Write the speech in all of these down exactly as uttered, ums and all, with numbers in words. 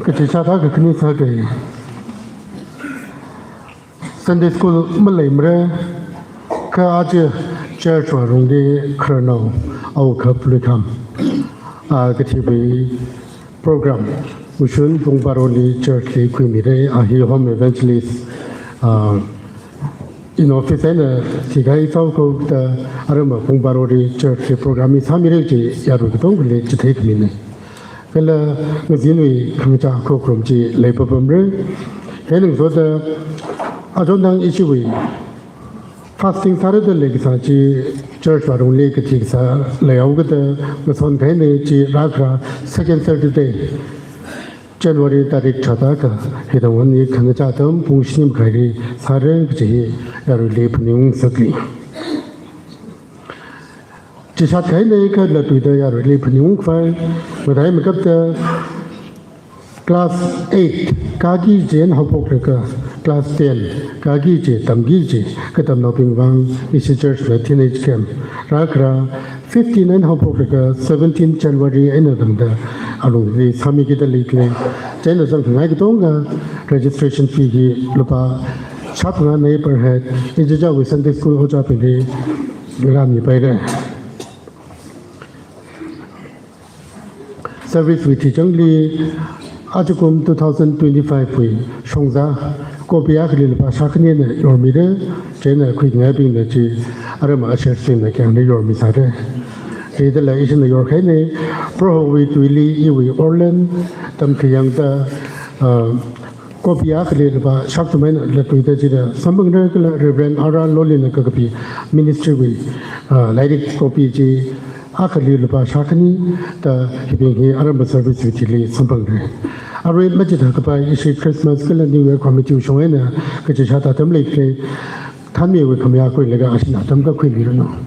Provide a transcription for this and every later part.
Kachichāda kakhane sākei. Sunday school maleimara, kha aja church wui lungli khararnao awo khap luikham, a, kathibing program, ushun pung baroli church li khuimira, a hi home evangelist, a, in office eina sikhai sāhaokida, arama pung baroli church li program hi sāmira chi yarui katongali chithei khamina. Kala ngazinwui khangachā khokharum chi leipapamra. Kha ngasoda, achonthang ishiwui fasting sārada leikasā chi church wui lungli kathi kasā leihaokida, ngason kahaina chi rākhara second Saturday, January tarik tharāda kha, hi tangwui khangachā atam pung shini makhaili sāra kaji hi yaruili phaningung sākei. Chishat kahaina kha latuida yaruili phaningung khavai, mathei makapta class eight kāki kaji eina haophoklaga class ten kāki kaji, tamki kaji katamnaobing vang ishi church la teenage camp rākhara fifteen eina haophoklaga seventeen January eina tangda alungli sāmikida leikhala. Chieina zangkhangai katonga registration fee hi lupā shāphangā nei per head, ichichāwui Sunday school ojābingli rāmipaira. Service wui thichangli, ajakum two thousand twenty-five wui shongzā, kopi akhali lupā shākhanina yormira, chieina khuingaibingna chi, arama ushersbingna kayāngna yormisāra. Chithāda ishina yorkahaina, Prohowui tuili iwui orlan tamkhayangda, a, kopi akhali lupā shākthum eina latuida chida samphangra kala Reverend R R Lolina kakapi ministry wui, a, lairik kopi chi akhali lupā shākhani da hibing hi arama service wui thili samphangra. Arui machithā kapai ishi Christmas kala New Year committee shong eina kachichāda atam leikhala, thanmiwui khamayā khuilaga ashina atam kakhuimiranu.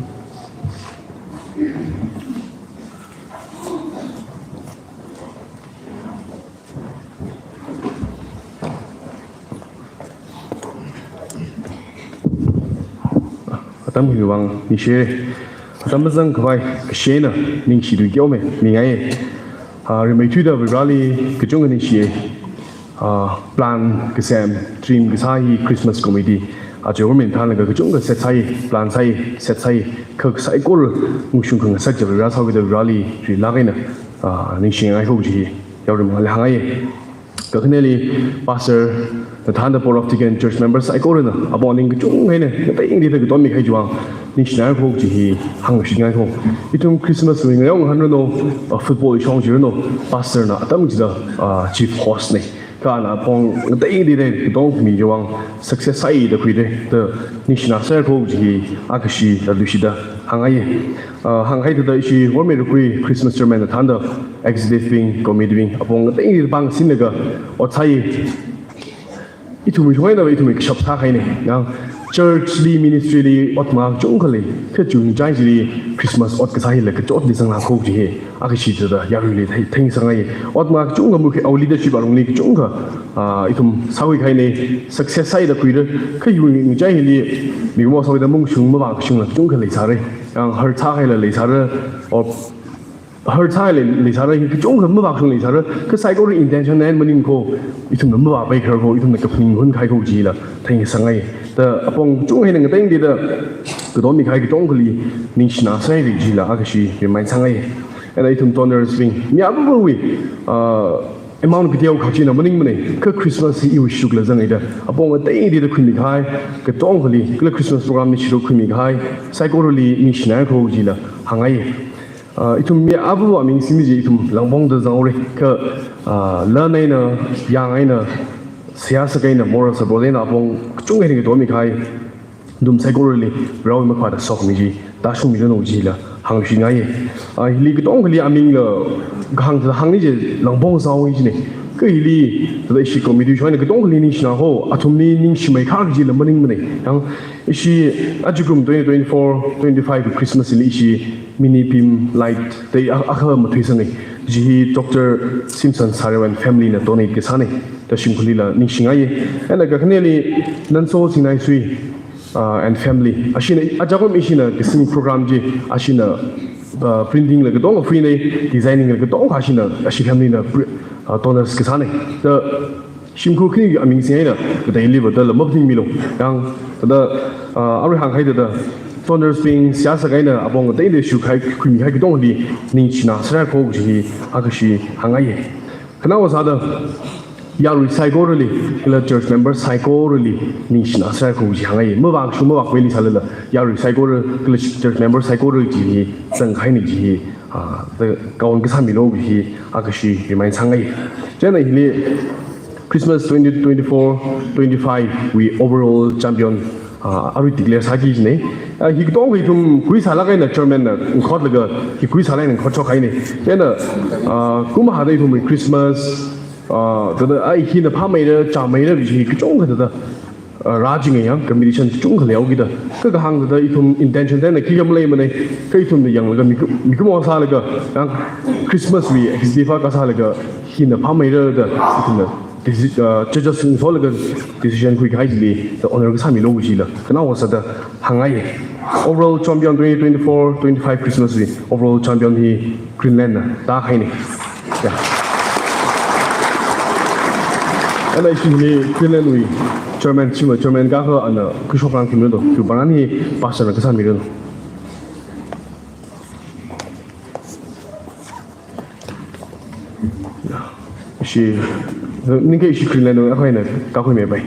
Atam hiwui vang ningshi. Atam mazang khavai kashena ningshi tui kyo me mingai. A, rimeithuida Vareli kachungkha ningshi. A, plan kasem, dream kasā hi Christmas committee, a, government thānlaga kachungkha set sāi, plan sāi, set sāi, kha saikora ngashung khangasak chi Vare sāhaokida Vareli rilāk eina, a, ningshingai kho chi yaruili hāngai. Kakhaneli pastor na thānda board of deacon church members saikorana apong ning kachungkha eina ngateida katonmi kahai chiwui vang ningshinai kho chi hi hāngshingai kho. Ithum Christmas wui ngayong hanranu, a, football shong jiranu, pastor na atam chida, a, chief host na. Kha ana apong ngateida katongmi chiwui vang success sāi da khuida, da ningshinā sāi kho chi hi akhashi da lushida hāngai. A, hānghaida ishi Wormi Rukui Christmas chairman na thānda executive bing, committee bing apong ngateida pangsinlaga ot sāi. Ithumwui shong eina ithumwui kashap sākahaina. Yang church li, ministry li ot makachungkha lei, kha chungchai chili Christmas ot kasā hila kachotli zanglāk kho chi hi akhashi thāda yaruili thei, theingasakngai. Ot makachungkha mukhe, our leadership alungli kachungkha, a, ithum sākhui kahaina, success sāi da khuira, kha yur ngachai hili mikumo sāhaida mungshung mavākashungla kachungkha leisāra. Yang hurt sākahaila leisāra, or hurt sākahaila leisāra, hi kachungkha mavākashung leisāra, kha saikora intention na maningkho, ithumna mavāpai kharar kho, ithumna kaphaning hun kahai kho chila theingasakngai. Da apong kachungkha eina ngateida katonmi kahai katongkhali ningshinā sāi chila akhashi remind sāngai. Eina ithum donors bing, mi avāvawui, a, amount kateokha china maningmana, kha Christmas hi iwui shukla zangaida apong ngateida khuimi kahai katongkhali, kala Christmas program li shiruk khuimi kahai saikorali ningshinā kho chila hāngai. A, ithum mi avāva aming simi chi ithum Langpong da zanghaora, kha, a, lan eina, yang eina, seihā sākahai eina, moral support eina apong kachungkha eina katonmi kahai nathum saikorali Varewui makhavāta sokhami chi tāshungmiranu chila hāngshingai. A, hili katongkhali amingla kahāng thāda hāngni chi Langpong zanghaowa china. Kha hili thāda ishi committee shong eina katongkhali ningshinā kho, athumli ningshimei kha kajila maningmana. Yang ishi ajakum twenty twenty-four twenty-five Christmas li ishi mini beam light da a-, akha mathuisanga. Chi hi Doctor Simpson Sareo and family na donate kasāna da shimkhurlila ningshingai. Eina kakhaneli Nanso Singnaisui, uh, and family, ashina ajakum ishina kasing program chi ashina, uh, printing la katonga free na, designing la katonga ashina, ashi family na pre-, ah, donors kasāna. Da shimkhur khani aming sing eina kateili vāda la maphaningmilu. Yang thāda, ah, arui hāngkahai thāda donors bing seihā sākahai eina apong kateili shukahai, khuimikahai katongali ningshina sāra ko kaji hi akashi hāngngaiya. Khanaowa sāda yarui saikorali, kala church member saikorali ningshina sāra ko kaji hāngngaiya. Mavākashu mavākmeili sālala yarui saikora kala church member saikora kaji hi zangkahaina kaji hi, ah, da kaon kasāmilu kaji hi akashi remind sāngaiya. Chieina hili Christmas twenty twenty-four twenty-five wui overall champion, ah, arui declare sāki kajina. Ah, hi katonga ithum khuisālāk eina chairman na ngakhotlaga hi khuisālāk eina ngakhotshok kahaina. Chieina, ah, kum hāda ithumwui Christmas, ah, thāda ai hina phāmeira, chāmeira kaji hi kachungkha thāda, ah, rāchinga yang competition chungkha leihaoki da. Kha kahāng thāda ithum intention thāda khikha maleimana. Kha ithumna yanglaga miku-, mikumo sālaga yang Christmas wui executive akha sālaga hina phāmeira da ithumna deci-, ah, judges ngasolaga decision khuikahai chili da honor kasāmilu kajila khanaowa sāda hāngngaiya. Overall champion twenty twenty-four twenty-five Christmas wui overall champion hi Greenland na tākahaina. Ya. Ana ishi hili Greenland wui chairman, shimkhur chairman kakha ana khuishokrang khamilu. Khuiparan hi pastor na kasāmilu. Ishi, ningkha ishi Greenland wui akha eina kakhuimipai.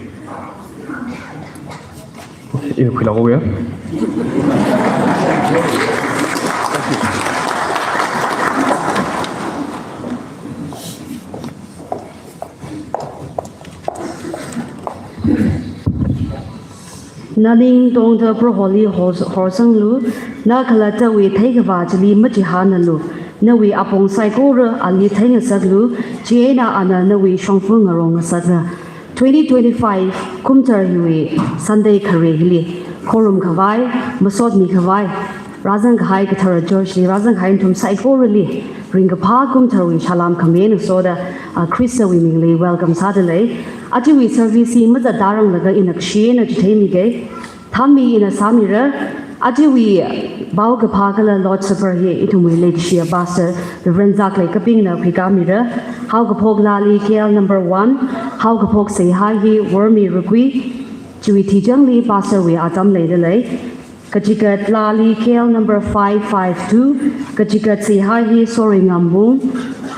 Ina khuilākoya. Naling tongda Proholi hor-, horsanglu, na khalattawui theikhavā chili machihānalu, nawui apong saikora ali theingasaklu, chieina ana nawui shongfa ngarong ngasakra. Twenty twenty-five kumthar hiwui Sunday khare hili, khorumkhavai, masotmikhavai, rāzangkahai kathara church li rāzangkahai nathum saikorali ringkaphā kumtharwui salām khami eina ngasoda, ah, Khristawui mingli welcome sādalei. Ajawui service hi mazatda ranglaga ina kashi eina chitheimiga. Thanmi ina sāmira. Ajawui paokaphā kala Lord Supper hi ithumwui leikashiya Pastor Reverend Zaklei Kapingna khuikāmira. Haokaphok laali K L number one, haokaphok seihā hi Wormi Rukui, chiwui thichangli Pastor wui atam leidalei. Kachikat laali K L number five five two, kachikat seihā hi Soringam Wung,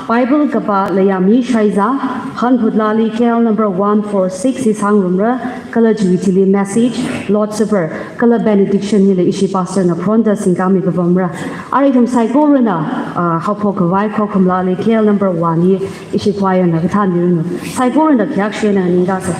Bible kapā Layami Shaiza, hanphut laali K L number one four six hi sāngarumra, kala chiwui thili message, Lord Supper, kala benediction hila ishi pastor na phaninda singkāmi kapamra. Arui ithum saikorana, ah, haophok khavai khokhum laali K L number one hi ishi choir na kathānmiranu. Saikorana khayākshi eina ningkasa.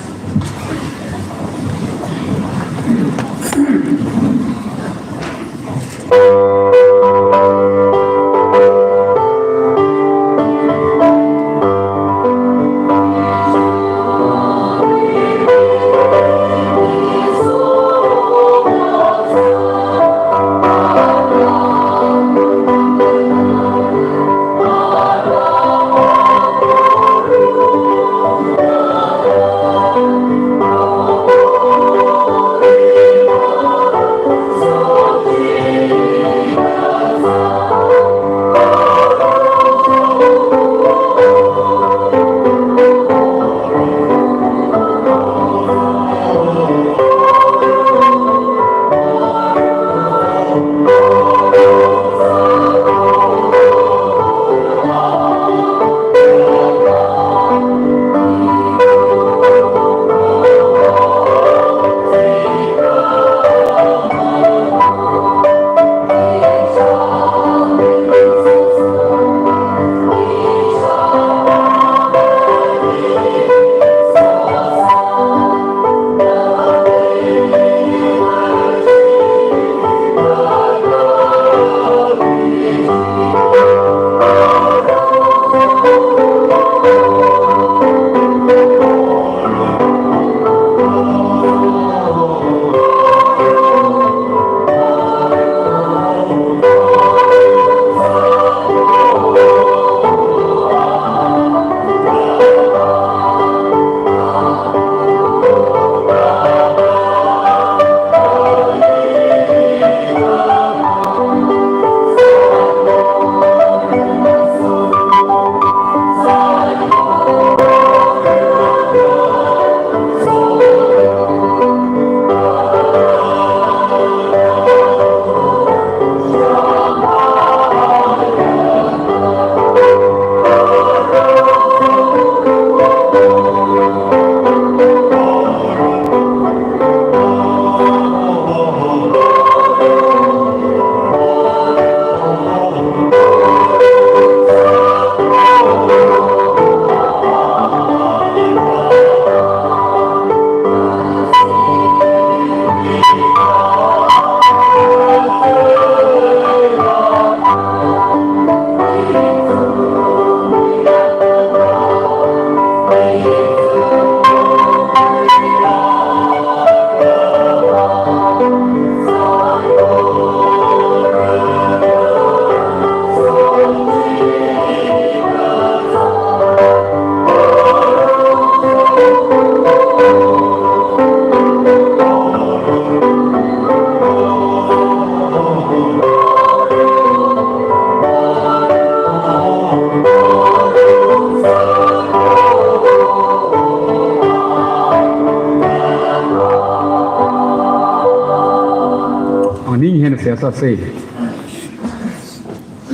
Sāsei.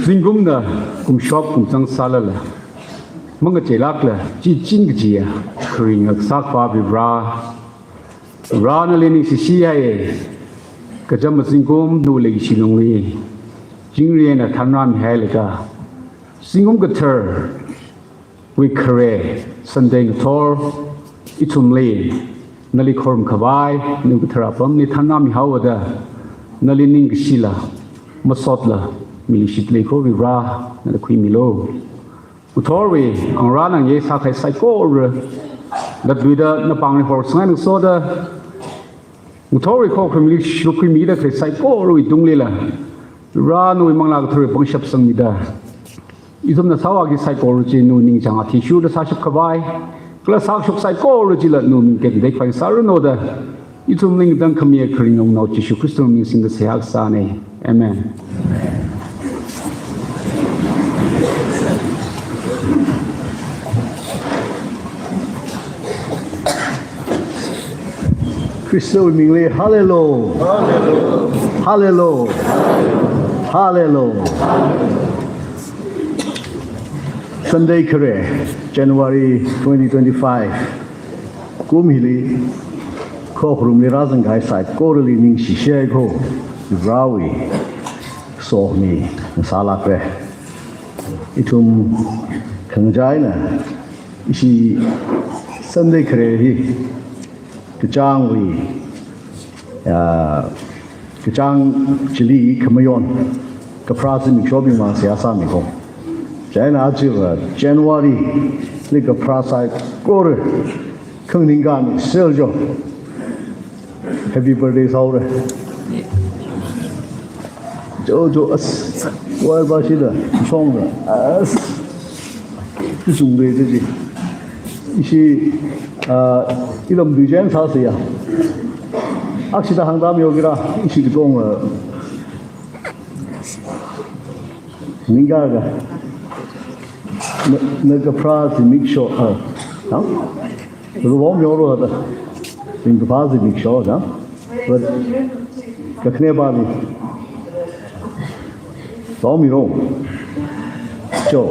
Zingkumna kumshok kumchang sālala, mangacheilākla chichin kajiya kharing aksak pa Vare. Vare nali ningshishihai. Kachām zingkum nawui leikashi lungli chingri eina thanrāmihailaga, zingkum kathar wui khare Sunday ngathor ithumli nali khorumkhavai nawui kathara apamli thanrāmihaoda, nali ningkashila masotla miluishit lei ko Vare, nala khuimilu. Ngathorwui ngarān ngayei sākahai saikora latluida napāngli horsanghaina soda, ngathorwui khokharum miluishit khuimida khalei saikorawui tunglila, Vare nawui Manglā Katharawui pangshap sangmida, ithumna sāvāki saikora chi nawui ningchāng athishurda sāshapkhavai, kala sāshok saikora chila nawui ming tekmatei khavai sāranu da, ithumli ngatangkhamiya kharing Awungnao Jishu Khristawui ming singda seihā kasāna. Amen. Khristawui mingli hallelujah. Hallelujah. Hallelujah. Sunday khare, January twenty twenty-five. Kum hili khokharumli rāzangkahai saikorali ningshishihai ko, Varewui somi ngasālākra. Ithum khangachāna ishi Sunday khare hi kachāngwui, ah, kachāng chili khamayon, kapharā zimikshobing mang seihā sāmi ko. Chieina aja January li kapharā saikora khanganing kami sel jo. Happy birthday sāhaora. Jo, jo, as, wai ba shida, shongda, as, kusung de de ji. Ishi, ah, ilam duijen sāsiya. Akshida hāngda mihaokira, ishi di kong, ah, ningkaga. Na, na kapharā zimiksho, ah, ha? Rubo mihaoro da. Ringkaphā zimiksho da. But kakhane pali. Sāmiro. Cho.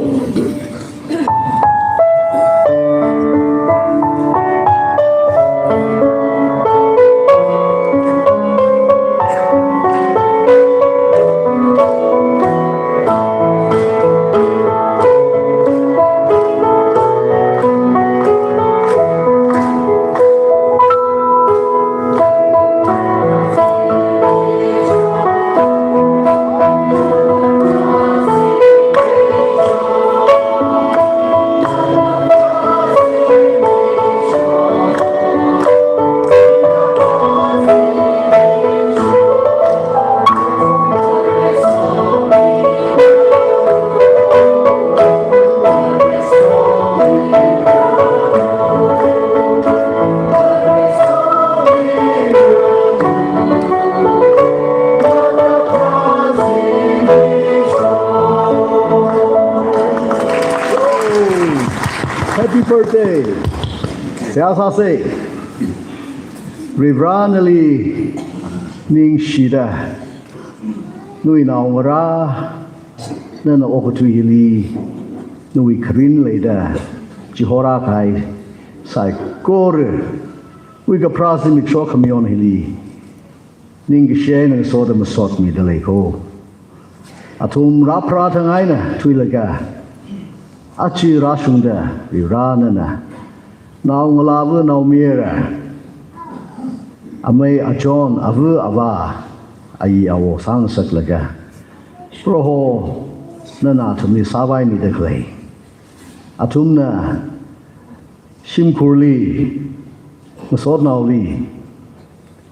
Happy birthday. Seihā sāsei. Vare nali ningshida, nawui naongarā, nana okathui hili, nawui kharin leida chihorākahai saikorawui kapharā zimiksho khamayon hili ningkashi eina ngasoda masotmida lei ko. Athum rāpharā thang eina thuilaga aja rāshungda Vare nana naongalāva, naomayara, amei achon, ava avā, ayi awo sāngasaklaga, Proho nana athumli sāvaimida khalei, athumna shimkhurli, masotnaoli,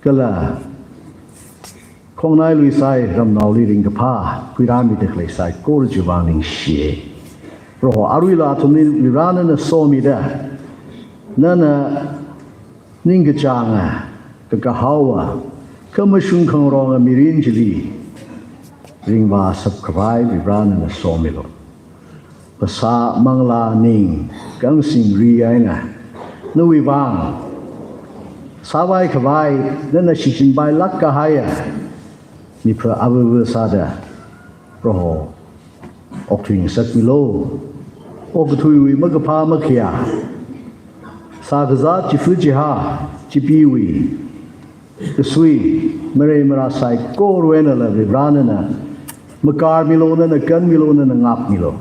kala khongnai luisai ramnaoli ringkaphā khuirāmida khalei saikora chiwui vang ningshiya. Proho aruila athumli Vare nana somida, nana ningkachānga, kakahaowa, khamashung khangaronga mirin chili ringvāshapkhavai Vare nana somilu. Phasā, manglā, ning, kangsingri eina nawui vang sāvaikhavai, nana shichinpailāk kahaiya mi pha avava sāda Proho okthui ngasakmilu. Okathuiwui makaphā makhayā, sākazā chifa chiha, chipeewui kasui, marei marā saikora einala Varivara nana makarmilu, nana kanmilu, nana ngapmilu.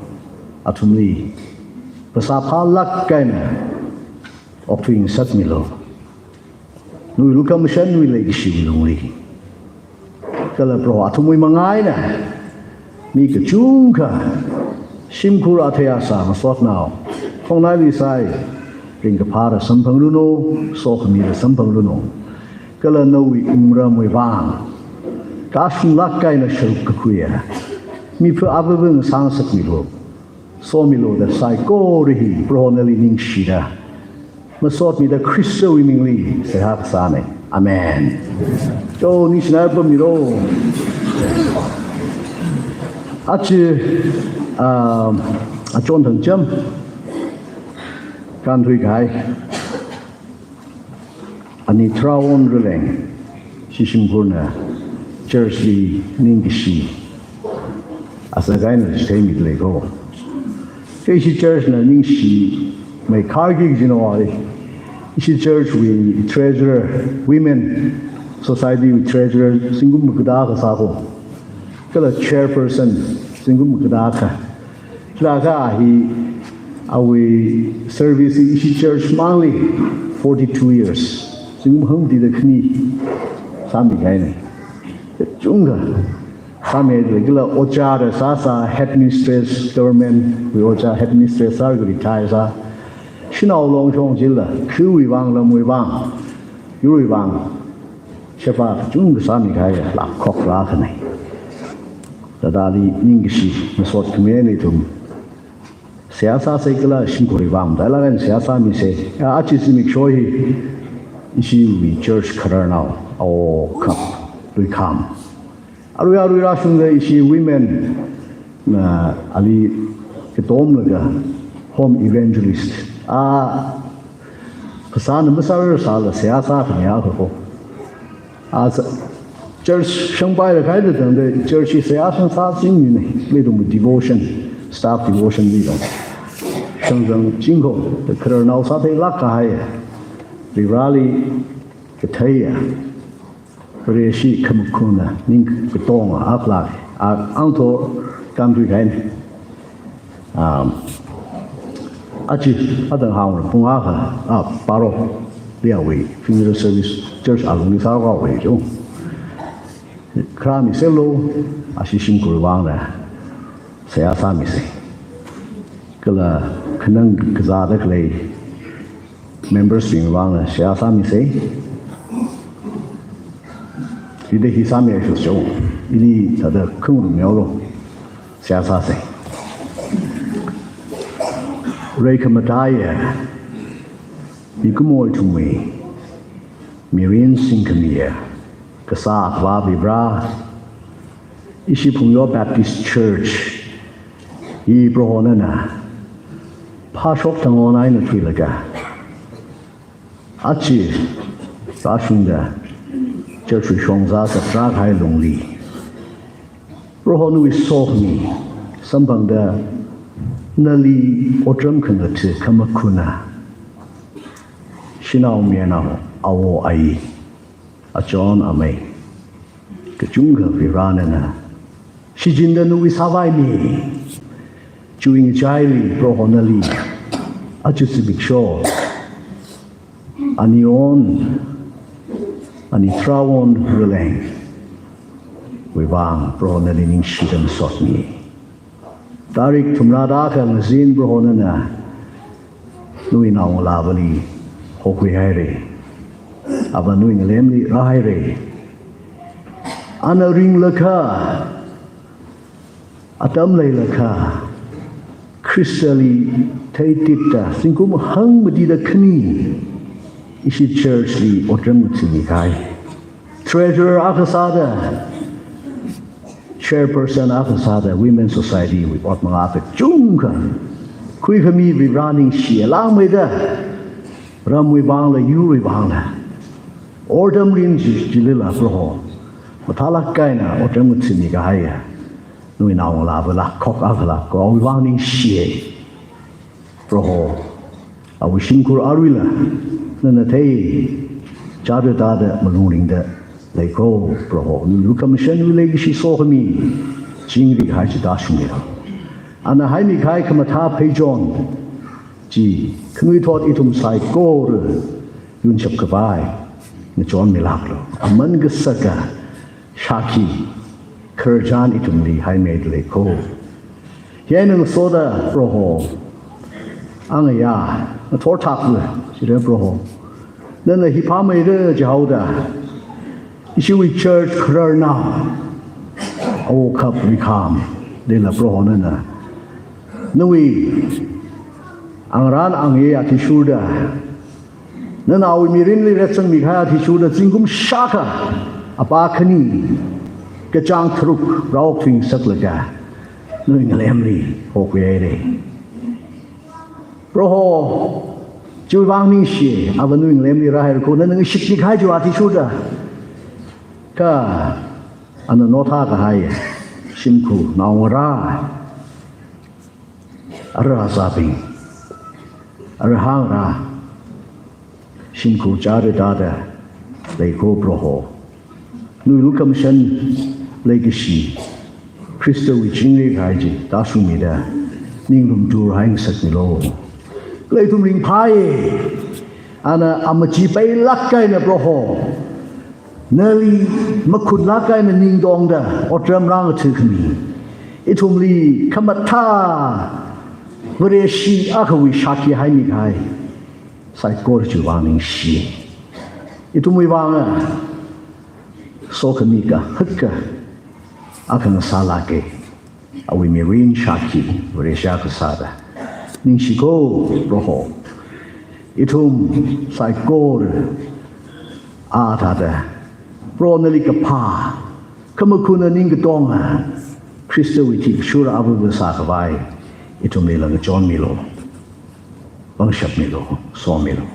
Athumli phasā phālāk eina okthui ngasakmilu. Nawui lukhamashan, nawui leikashiwui lungli. Kala Proho athumwui manga eina mi kachungkha shimkhur athei asā masotnao, khongnaili sai, ringkaphāda samphangranu, sokhamida samphangranu. Kala nawui wungramwui vang kashunglāk eina sharuk kakhuiya mi pha avava ngasāngasakmilu. Somilu da saikora hi Proho nali ningshida masotmida Khristawui mingli seihā kasāna. Amen. Cho, ningshina pammilu. Achi, ah, achon thangcham kānthuikahai Ani Tharawon Raleng, ishi shimkhurna church li ningkashi asā kahaina chitheimida leiko. Kha ishi church na ningshimei kharki kajinao ai. Ishi church wui treasurer, women society wui treasurer zingkum makada akha sāko. Kala chairperson zingkum makada akha. Laga hi awui service ishi church mangli forty-two years, zingkum hangmati da khani sāmi kahaina. Chungkha sāmida kala ojā da sāsā, headmistress, government wui ojā headmistress sālaga retire sā. Shanao longshong chila, khawui vang, lamwui vang, yurwui vang sheba kachungkha sāmi kahaiya lakhok rākhanai. Thāda ali ningkashi masot khami ithum seihā sāsa kala shimkhurwui vang matailāk eina seihā sāmisa. Ya, achi zimiksho hi ishiwui church khararnao, Awo Khap Luikham, arui arui rāshungda ishi women na ali katomlaga home evangelist. A, phasāna masārar sāla seihā sākhami akha ko. A, sā, church shangpaida khaida tangda church hi seihā shangsā chingmina. Leidung devotion, staff devotion li dong shangzang chingko, da khararnao sātheilāk kahai. Varivarali katheiya, Vareshi khamakhuna, ning katonga aklak, a, angtho kānthui kahaina. Um, achi, atang hāngra pung akha, a, paro, liawui funeral service church alungli sākhavai jo. Kharā misalu, ashi shimkhurwui vangla seihā sāmisa. Kala khanang kazāda khalei members bingwui vangla seihā sāmisa. Hithāda hi sāmi aishusho, ili thāda khangarum yaolo, seihā sāsa. Reikhamataiya mikumo ithumwui mirin singkhamiya Kasā Akhava Varivara, ishi Phungyo Baptist Church hi Proho nana phāshok thangon eina thuilaga, achi rāshungda church wui shongza zatrā kahai lungli, Proho nawui sokhami samphangda nali otram khangatha khamakhuna, shanao mayarnao, awo ayi, achon amei kachungkha Varivara nana shichinda nawui sāvaimi. Chiwui ngachaili Proho nali aja zimiksho Ani Awo, Ani Tharawon Ralengwui vang Proho nali ningshida masotmi. Tarik thumrāda kha ngazin Proho nana nawui naongalāvali hokhuihaira. Ava nawui ngalemli rāhaira. Ana ringlakha, atam leilakha, Khristali theititda, zingkum hangmatida khani ishi church li otram ngathami kahai. Treasurer akha sāda, chairperson akha sāda, Women Society wui ot mangā kachungkha khuikhami Varivara ningshiya langmeida, ramwui vangla, yurwui vangla, otram rin chi, chilila Proho Mathālāk eina otram ngathāmi kahaiya nawui naongalāva lākhok akhala ko awui vang ningshiya. Proho, awui shimkhur aruila nana thei, chāra tāda malung ringda lei ko. Proho, nawui lukhamashanwui leikashi sokhami chingri kahai chi tāshungmilu. Ana haimi kahai khamathā pheichon chi khanuithot ithum saikora yunshap khavai ngachonmilāklu. Aman kasaka shākhi khararchan ithumli haimeida lei ko. Hi eina ngasoda Proho, angayā ngathor thaklu chida Proho, nana hi phāmeira jihaoda ishiwui church khararnao Awo Khap Rikham lila Proho nana nawui ngarān angayā athishurda, nana awui mirinli retsangmi kahai athishurda zingkum shākha, apā khani, kachāng tharuk rāokthuingasaklaga nawui ngalemli hokhuihaira. Proho, chiwui vang ningshi, ava nawui ngalemli rāhaira ko, nana ngashitmi kahai chiwui athishurda. Kha ana nothā kahai shimkhur naongarā, ara azābing, ara hāngrā, shimkhur chāra tāda lei ko Proho. Nawui lukhamashan leikashi, Khristawui chingri kahai chi tāshungmida ninglum turhai ngasakmilu. Kala ithum ringphāya, ana amachi peilāk eina Proho, nali makhunlāk eina ningtongda otram rāngathā khami, ithumli khamathā Vareshi akhawui shākhi haimi kahai saikora chiwui vang ningshi. Ithumwui vang sokhami kahaka akha ngasālāka, awui mirin shākhi Vareshi akha sāda. Ningshi ko Proho, ithum saikora a thāda Proho nali kaphā, khamakhuna ningkatonga Khristawui thishurda avava sākhavai ithumlila ngachonmilu, pangshapmilu, somilu.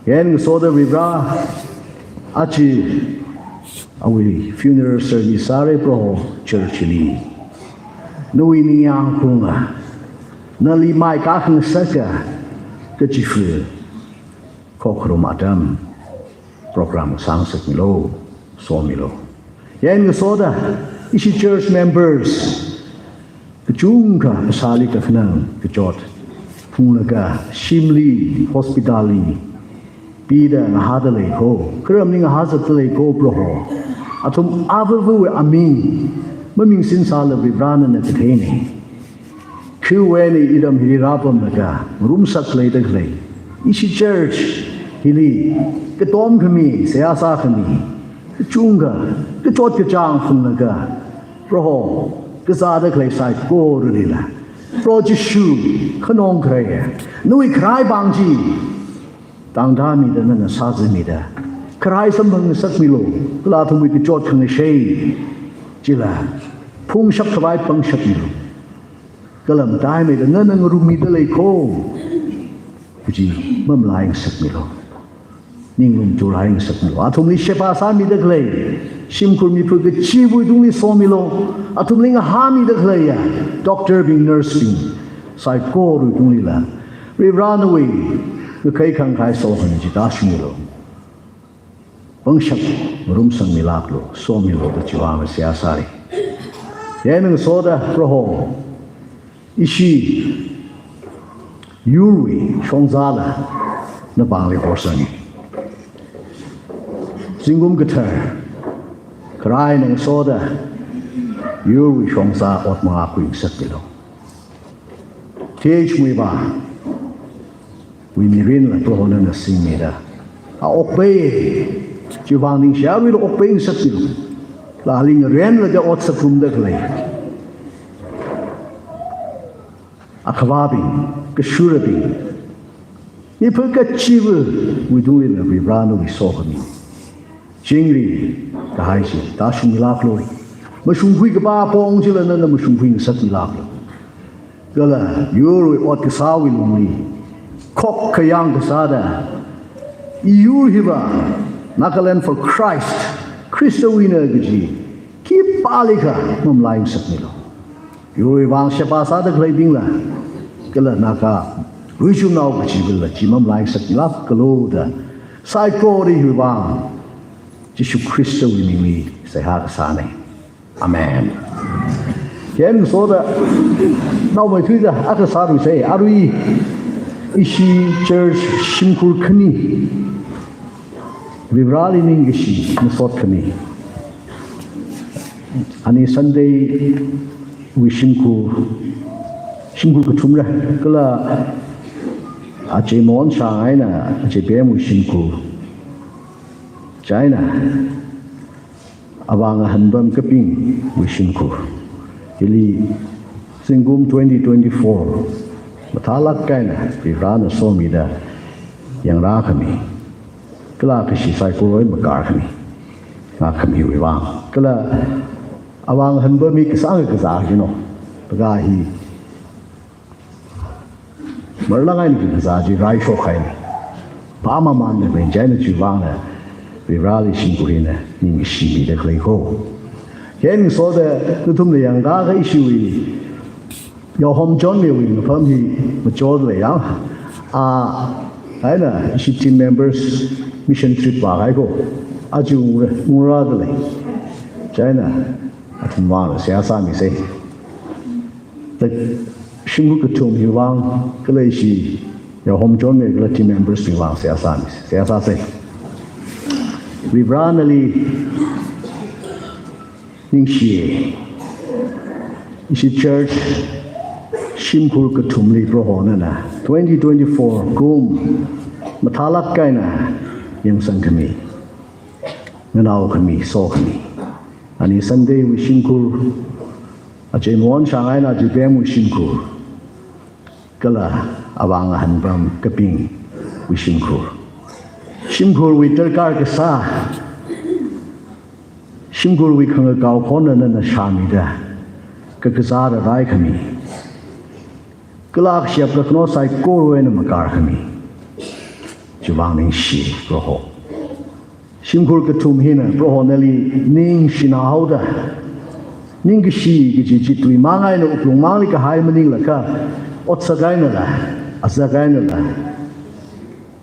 Hi eina ngasoda Varivara, aja awui funeral service sāra Proho church li. Nawui ningyāng khaunga, nali mai kakhangasaka kachifa khokharum atam program sāngasakmilu, somilu. Hi eina ngasoda ishi church members kachungkha phasāli kakhanang kachot phunglaga shimli, hospital li pida ngahāda lei ko, kharamli ngahāzatda lei ko Proho. Athum avavawui aming mamingshinsāla Varivara nana katheina. Khiwui eina iram hili rāpamlaga ngarumsak leida khalei, ishi church hili katom khami, seihā sākhami kachungkha kachot kachāng phunglaga Proho, kazāda khalei saikoralila Proho Jishu, khanong kharai, nawui kharai vang chi tangda mida, nana sāzāmida kharai samphangngasakmilu. Kala athumwui kachot khangashei chila phungshap khavai pangshapmilu. Kala mataimeida nana ngarummida lei ko kaji mamalai ngasakmilu. Ninglum turhai ngasakmilu. Athumli sheba sāmida khalei shimkhur mipha kachiwui tungli somilu. Athumli ngahāmida khaleiya doctor bing, nurse bing saikorawui tunglila Varivara nawui ngakhai khangkhai sokhami chi tāshungmilu. Pangshap ngarumsangmilāklu, somilu da chiwui vang seihā sāra. Hi eina ngasoda Proho, ishi yurwui shongzāla napāngli horsanga. Zingkum kathar kharā eina ngasoda yurwui shongzā ot mangākhui ngasakmilu. Th Muivah wui mirinla Proho nana singmida, a okpai, chiwui vang ningshi, aruila okpai ngasakmilu. Kala ali ngarenlaga ot sāngarumda khalei akhavābing, kashurabing, mipha kachiwui tungli Varivara nawui sokhami chingri kahai chi tāshungmilāklu. Mashungkhui kapā apong chila nana mashungkhui ngasakmilāklu. Kala yurwui ot kasāwui lungli khokkhayang kasāda, i yur hiva Nagaland for Christ Khristawuina kaji khipālikha mamalai ngasakmilu. Iwui vang sheba sāda khaleibingla, kala Naga ruichumnao kachivāla chi mamalai ngasakmilākalu da, saikora hiwui vang Jishu Khristawui mingli seihā kasāna. Amen. Khengasoda naomeithuida akha sāluisei, arui ishi church shimkhur khani Varivarāli ningkashi masot khami. Ani Sunday wui shimkhur, shimkhur kathumra, kala Ache Monshang eina Ache Bemwui shimkhur, chieina Avā Ngahanbam Kapingwui shimkhur. Hili zingkum twenty twenty-four mathālāk eina Varivarāna somida yangrā khami, kala kashi saikora makār khami, ngā khamiwui vang. Kala Avā Ngahanbam hi kasāng kazā jino, paka hi marlang eina kakazā chi raishok haina. Pamamānna wen chieina chiwui vangna Varivarāli shimkhur hina ningkashi mida khalei ko. Khengasoda nathumna yangkakha ishiwui Yaohom John Mewing pham hi machot lei yang. A, eina ishi team members mission trip vākahai ko. Aja ungra, ungrāda lei. Chieina athumwui vang seihā sāmisei. Ta shimkhur kathum hiwui vang kala ishi Yaohom John Mewing kala team members wui vang seihā sāmi, seihā sāsei. Varivarā nali ningshi. Ishi church shimkhur kathumli Proho nana twenty twenty-four kum mathālāk eina yangsang khami, nganao khami, so khami. Ani Sunday wui shimkhur, Ache Monshang eina Ache Bemwui shimkhur, kala Avā Ngahanbam Kapingwui shimkhur. Shimkhurwui darkar kasā, shimkhurwui khangakao khonna nana shāmida, kakazāda rai khami, kala kashap kakhanao saikora eina makār khami, chiwui vang ningshi Proho. Shimkhur kathum hina Proho nali ningshina haoda, ningkashi kaji chi tui mang eina wuklung mangli kahai maningla kha, otsak einala, azak einala,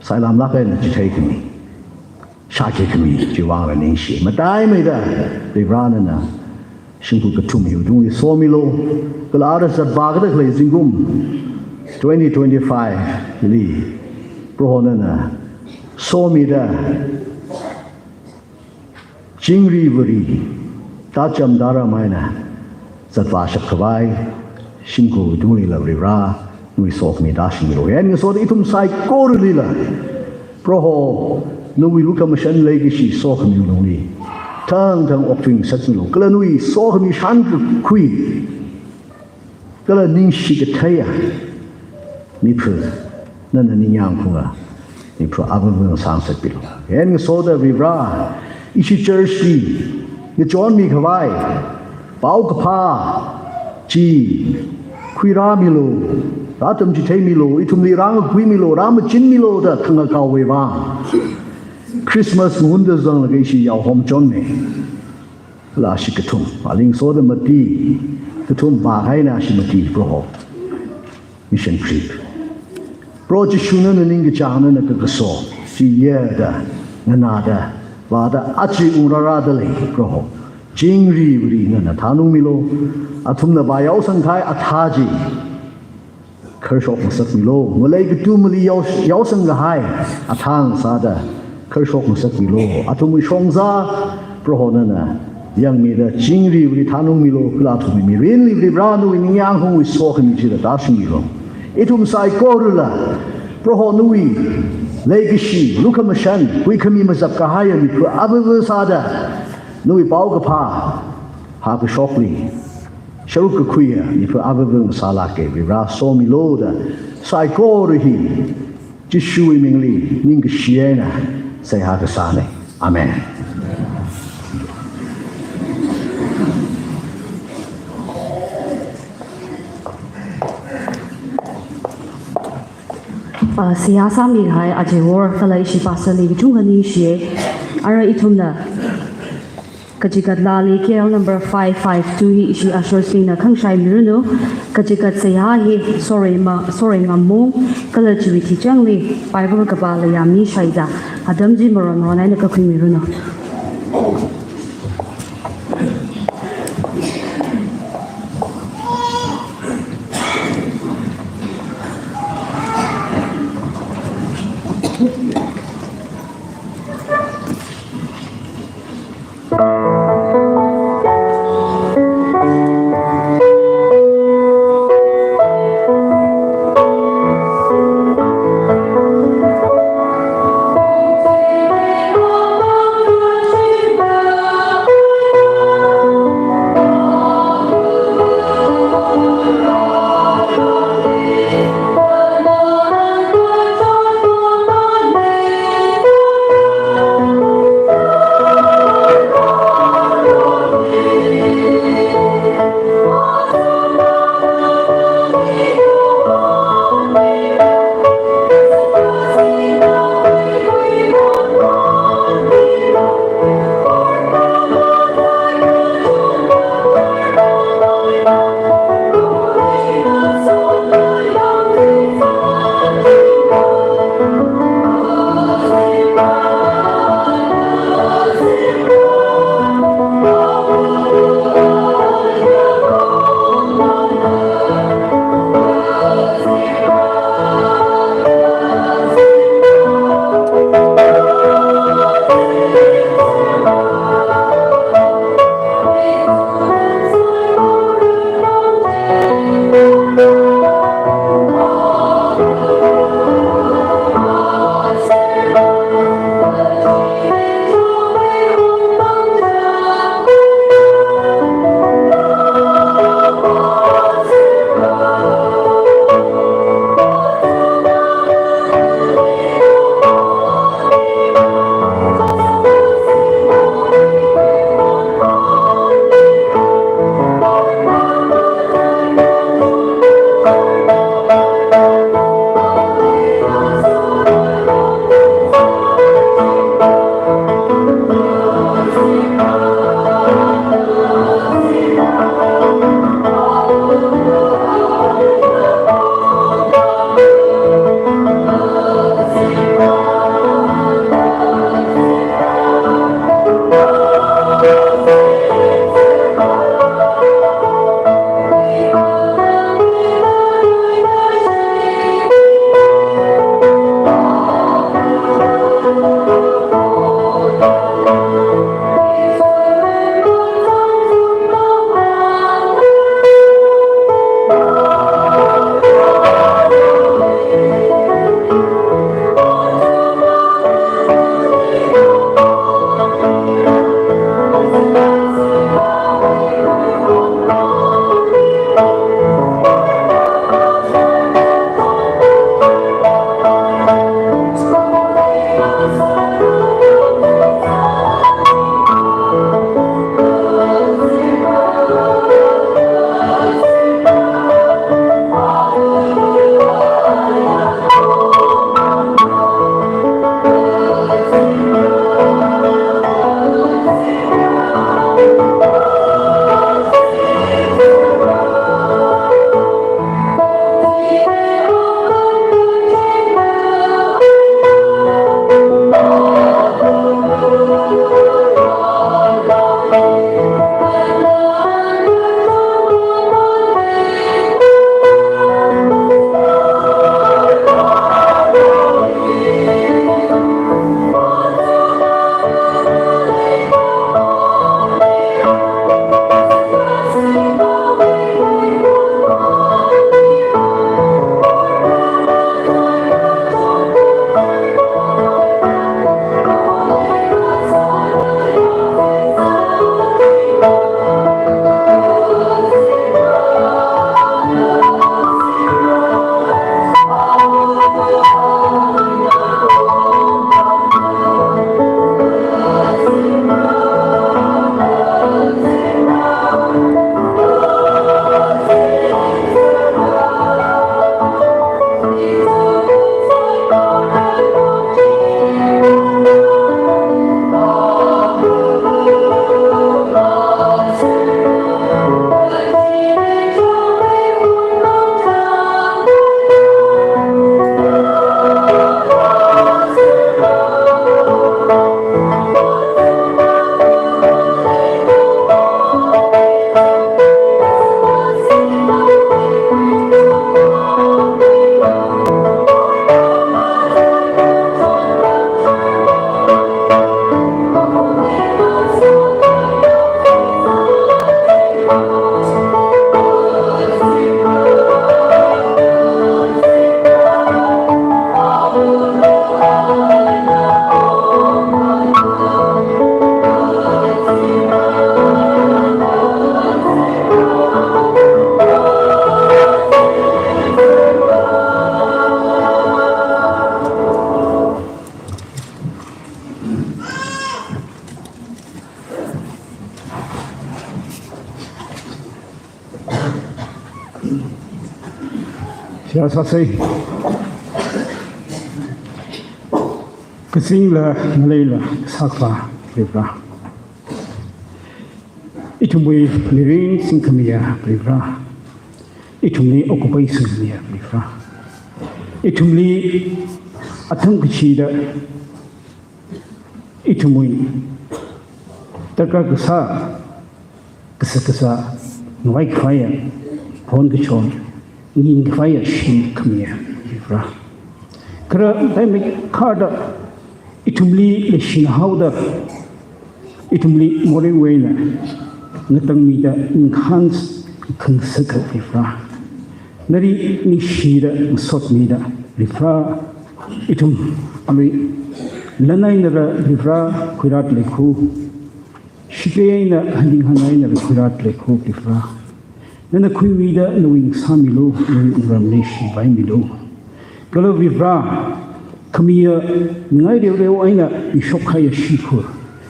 sailamlāk eina chithei khami, shāki khami chiwui vangla ningshi. Mataimeida Varivarā nana shimkhur kathum hiwui tungli somilu, kala ara zatvākada khalei zingkum twenty twenty-five li Proho nana somida, chingri vari, tacham taram eina zatvāshap khavai shimkhurwui tunglila Varivarā nawui sokhami tāshungmilu. Khengasoda ithum saikoralila Proho nawui lukhamashan leikashi sokhami lungli thangthang okthuingasakmilu. Kala nawui sokhami shānkakhui, kala ningshi katheiya mipha nana ningyāng phunga mipha avāva ngasāngasakmilu. Khengasoda Varivarā, ishi church li ngachonmi khavai paokaphā chi khuirāmilu, rātamchitheimilu, ithumli rāngakhuimilu, rāmachinmilu da khangakaowui vang. Christmas ngahunda zanglaga ishi Yaohom John Mewing, kala ashi kathum, aling soda mati kathum vākahaina ashi mati Proho mission trip. Proho Jishu nana ningkachāng nana kakaso chi yada, nganāda, vāda, aja ungrārāda lei Proho. Chingri vari nana thanungmilu, athumna vāyaosang kahai athā chi kharshok ngasakmilu. Ngalei katumali yao, yaosang kahai athang sāda kharshok ngasakmilu. Athumwui shongzā Proho nana yangmida chingri vari thanungmilu, kala athumwui mirinli Varivarā nawui ningyāng phungwui sokhami chila tāshungmilu. Ithum saikorala Proho nawui leikashi, lukhamashan, huikhami mazap kahaiya mipha avāva sāda nawui paokaphā hākashokli sharuk kakhuiya mipha avāva ngasālāka, Varivarā somilu da saikora hi Jishuwui mingli ningkashi eina seihā kasāna. Amen. Ah, seihā sāmihai aja wor kala ishi pastor li kachungkha ningshiya. Ara ithumna Kachikat laali K L number five five two hi ishi ushersbingna khangashai miranu. Kachikat seihā hi Sorei ma, Sorei Ngamung, kala chiwui thichangli Bible kapā layā mi Shaida. Atam chi maron maron eina kakhui miranu. Seihā sāsa. Kazingla ngaleila sākhavā Varivara, ithumwui mirin singkhamiya Varivara, ithumli okupei singkhamiya Varivara, ithumli atam kachida ithumwui darkar kasā, kashak kazā, ngavai khavaiya phon kachon, ngin khavaiya shim khamiya Varivara. Kha rātaimei kharda ithumli leishina haoda, ithumli moreiwui eina ngatangmida ningkhān khangasak Varivara, nali ningshida ngasotmida Varivara, ithum alui lan einala Varivara khuirāda leikho, shipei eina hanning hān einala khuirāda leikho Varivara. Nana khuimida nawui ngasāmilu, nawui wungram leishipaimilu. Kala Varivara, khamiya ningai reoreo eina mishok kahaiya shimkhur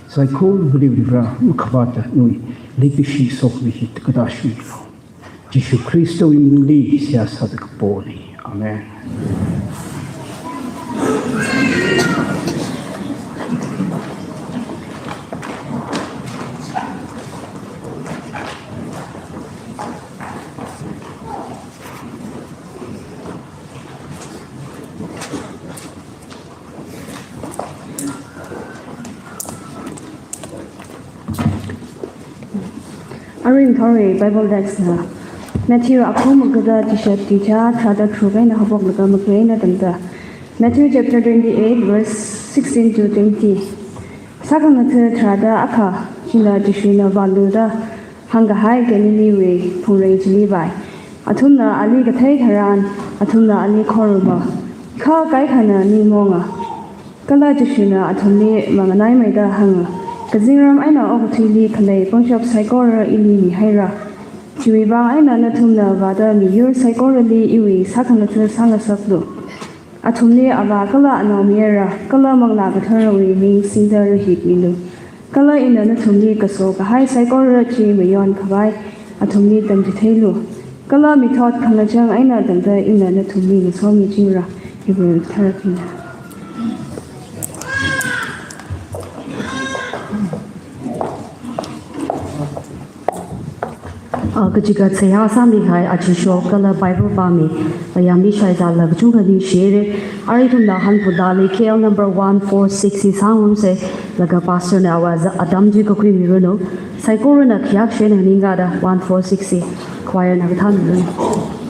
saikora Varivara, makhavāta nawui leikashi sokhami hi takada shunglu. Jishu Khristawui mingli seihā sāda kapona. Amen. Aruihon ngathorwui Bible text na Matthew akhum magada tishat ticha tharāda tharuk eina haophoklaga magada eina tangda. Matthew chapter twenty-eight, verse sixteen to twenty. Sākhangatha tharāda akha china Jishuna vāluda hāngkahai Galileewui phungrei chili vāi. Athumna ali kathei tharan, athumna ali khoruma. Kha kaikhana ningmonga. Kala Jishuna athumli manganaimeida hānga, kazingram eina okathuili khalei pangshap saikora ili mihaira. Chiwui vang eina nathumna vāda miyur saikorali iwui sākhangatha sāngasaklu. Athumli Avā kala Anao mihaira, kala Manglā Katharawui ming singda rahikmilu. Kala ina nathumli kaso kahai saikora chi mayon khavai athumli tamchitheilu. Kala mithot khangachang eina tangda ina nathumli ngasomi chingra. Hebrew tharākhami. Ah, kachikathā seihā sāmikahai aja shok kala Bible pāmi, ah, Yami Shaizala kachungkha ningshire. Arui ithumna hanphundali K L number one four six hi sāngarumsa, laga pastor na awui atam chi kakhuimiranu. Saikorana khayākshena ningkada one four six hi choir na kathāmiranu.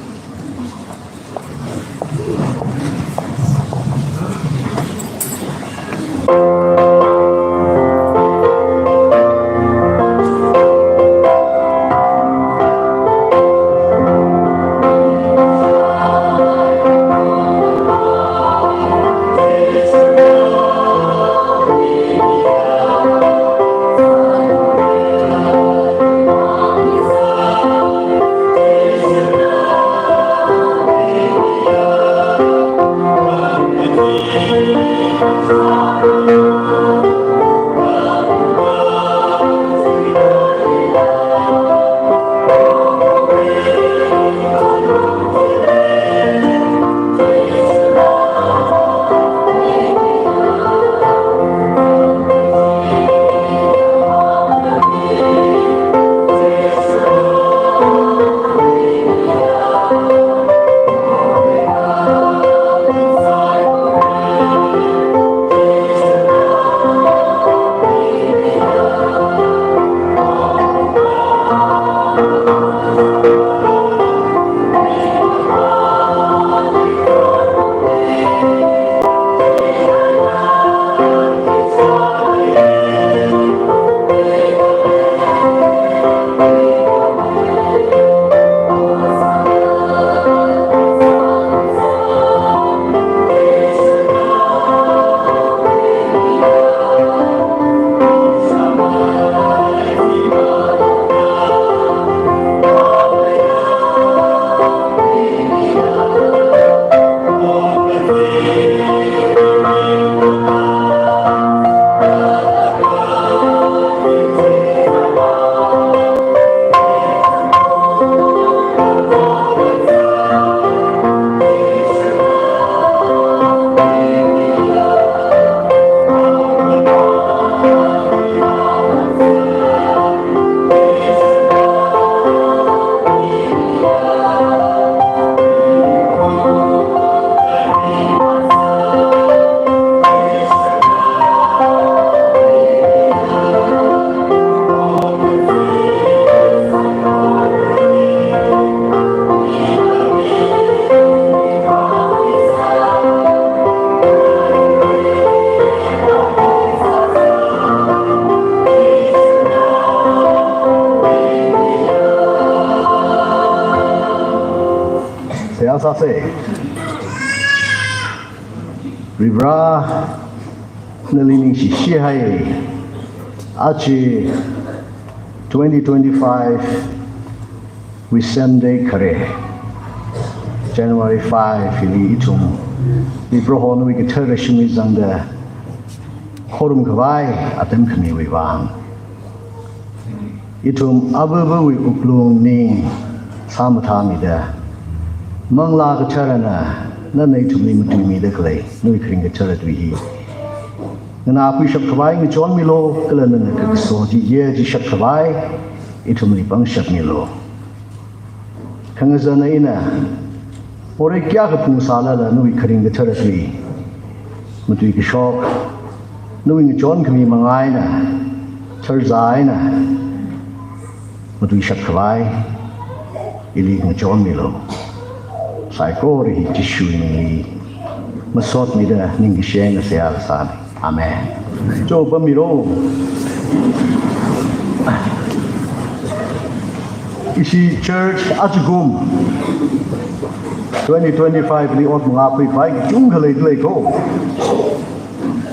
Seihā sāsa. Varivara, nali ningshishi hai. Aja twenty twenty-five wui Sunday khare, January five hili ithum, mi Prohowui kathara shimli zangda khorum khavai atam khamiwui vang, ithum Avāvawui wuklung ning sāmathāmida, Manglā Katharana nana ithumli matuimida khalei nawui kharing kathara tui hi nganākhuishap khavai ngachonmilu, kala nana kakaso chi yāchishap khavai ithumli pangshapmilu. Khangazana ina, morei kayākha phungsālala nawui kharing kathara tui, matui kashok, nawui ngachon khami manga eina, tharzā eina matuishap khavai ili ngachonmilu. Saikora hi Jishuwui mingli masotmida ningkashi eina seihā kasāna. Amen. Chopammilu. Ishi church ajakum twenty twenty-five li ot manga khuikhavai kachungkha leidalei ko.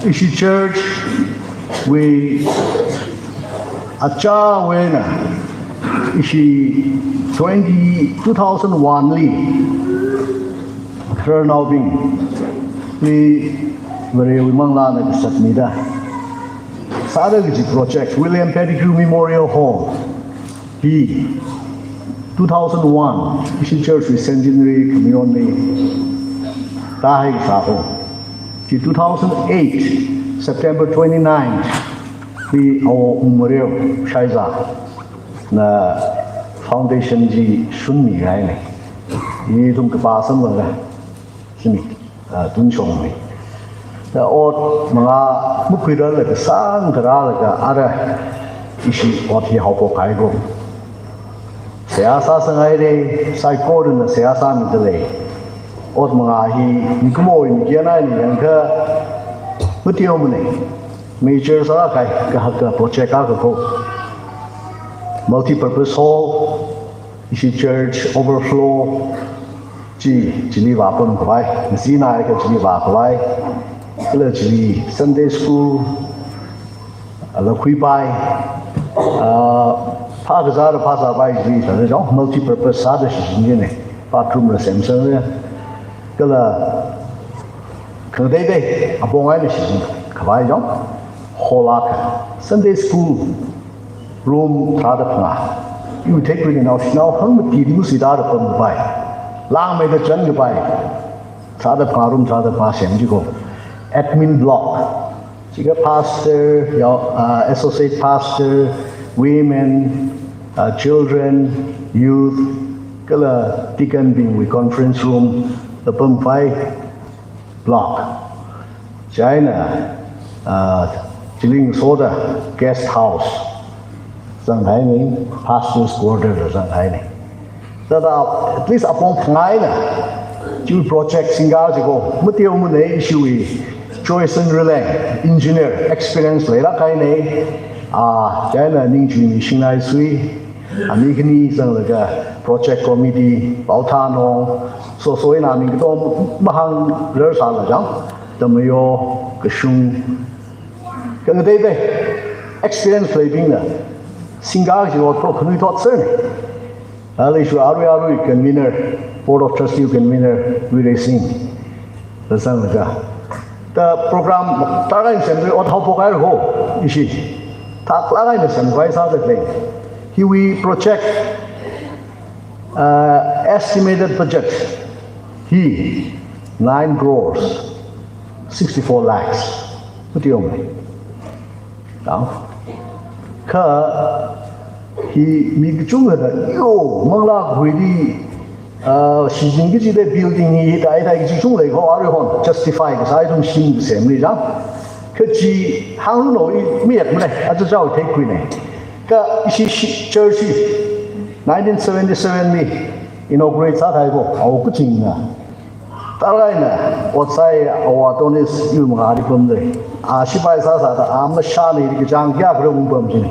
Ishi church wui achāwui eina, ishi twenty, two thousand one li khararnaobingli Varewui Manglāna kasatmida sāda kaji project, William Pettigrew Memorial Hall hi two thousand one, ishi church wui centenary khamayon eina tāhai kasā ho. Chi two thousand eight, September twenty-ninth li Awo Ungmareo Shaiza na foundation chi shunmi kahaina. Ithum kapā samlaga, shimi, ah, tun shongmi. Da ot manga makhuirarlaga sangkharālaga ara ishi ot hi haophok kahai ko. Seihā sāsangngaira, saikorana seihā sāmidalei. Ot manga hi mikumowui mikyan eina yangakha mateomana. Major sākahai, kahaka project akha ko. Multi-purpose hall, ishi church overflow chi, chili vāpam khavai, ngacheeina akha chili vā khavai, kala chili Sunday school, ala khuipai, ah, phākazāda phāzāpai chili, sāda chong multi-purpose sāda shichin china, bathroom la semsangda, kala khangateitei apong eina shichin khavai chong, hall akha, Sunday school room tharāda phangā. Iwui theikhuina naoshinao hangmati di masuitāda pampai. Langmeida chānkapai. Tharāda phangā, room tharāda phangā sem chi ko. Admin block. Chikha pastor, yao, ah, associate pastor, women, ah, children, youth, kala deacon bingwui conference room da pampai. Block. Chieina, ah, chili ngasoda guest house zanghaina, pastor's quarter zanghaina. Thāda at least apong phangā eina, chiwui project singkā chi ko, mateomana, ishiwui Joyson Rileng, engineer, experience leilāk kahaina, ah, chieina ningchuimi shingnaisui, ami khani zanglaga project committee, paothānao, soso eina aming katom mahāngrar sāla chang, Tamayo, Kashung, khangateitei, experience leibingna singkā kaji ot khanui thotser. Alishu arui arui convener, Board of Trustee convener, Luireising. Da zanglaga, da program tarākha eina semda ot haophok kahai ho, ishi. Thaklāk eina semkhavai sāda lei. Hiwui project, uh, estimated budget hi nine crores, sixty-four lakhs. Mateomana. Tang. Kha hi mi kachungkhana, yo, Manglā Kahuili, ah, shichin kachida building hi thāi thāi kachi kachung lei ko, aruihon justify kasā ithum shim kasemli chang. Kha chi hānglu no, i mayākmana, aja chao theikhuina. Kha ishi, ishi church hi nineteen seventy-seven li inaugurate sāthai ko, Awo Kachingna. Tarākha eina, ot sāi Awo Adonis iwui mangāli pamdalei. A shipai sāsāda, a mashāna ili kachāng kayākha ungpam china.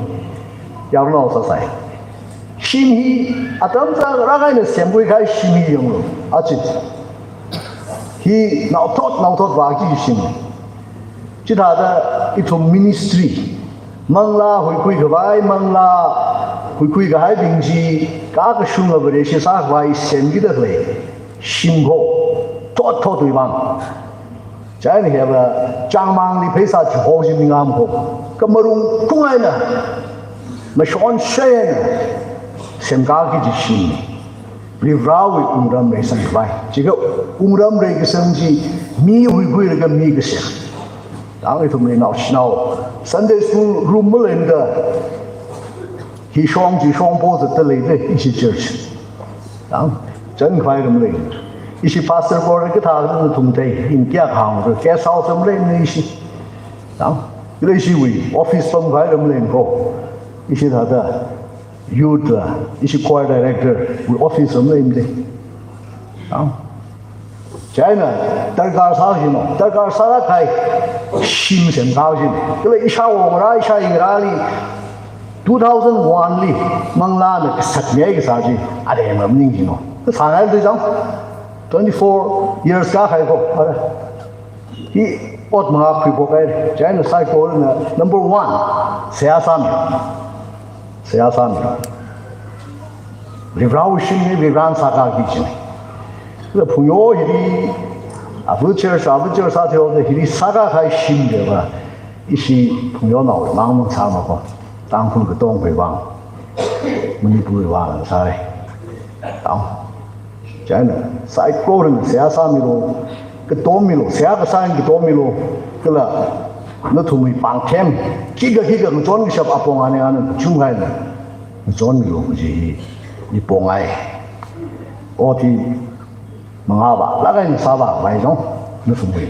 Yarnao sāsai. Shim hi atam chāng rākahaina semkhui kahai shim hi yanglu. Achi. Hi naothot, naothot vāki shim. Chithāda ithum ministry, manglā huikhui khavai, manglā huikhui kahaibing chi, ka kashunga Vareshi sākhavai semkida khalei shim kho thot thotwui vang. Chieina hiva chāngmangli pheisā chihok chi mingam kho, kamarung kung eina, mashon shei eina semkaki kaji shim. Varivarāwui wungram reisang khavai. Chikha wungram reikasang chi mi huikhuilaga mi kasem. Tang ithumli naoshinao Sunday school room maleimada, hi shong chi shong po zatta leida ishi church. Tang, chān khavai ram lei. Ishi pastor quarter kathā nathum thei, in kayākha hāngra, guest house ram leina ishi. Tang, kala ishiwui office pamkhavai ram lei kho. Ishi thāda youth la, ishi choir director wui office ram leimada. Tang, chieina darkar sāshina, darkar sālāk kahai shim semkashina. Kala ishāwo ngarā, ishāyi ngarāli two thousand one li manglāna kasat ngai kasā chi aremram ningshina. Kasā ngai dui chang, twenty-four years kākahai kho, ara. Hi ot mangā khuiphok kahai. Chieina saikorana number one, seihā sāmi. Seihā sāmi. Varivarāwui shim hi Varivarāna sākaki kajina. Kala phungyo hili, ava church, ava church sāthuida hili sākakahai shim chiva, ishi phungyonao mang mang sāma kho. Tangkhul katongwui vang, Manipurwui vang sāra. Tang. Chieina saikorana seihā sāmilu, katom milu, seihā kasā eina katom milu, kala nathumwui pāngthem, khikha khikha ngachon kashap apong ani ana kachungkha eina ngachon milu kaji hi ipong ai. Ot hi mangā vālāk eina sāvākhavai jong, nathumwui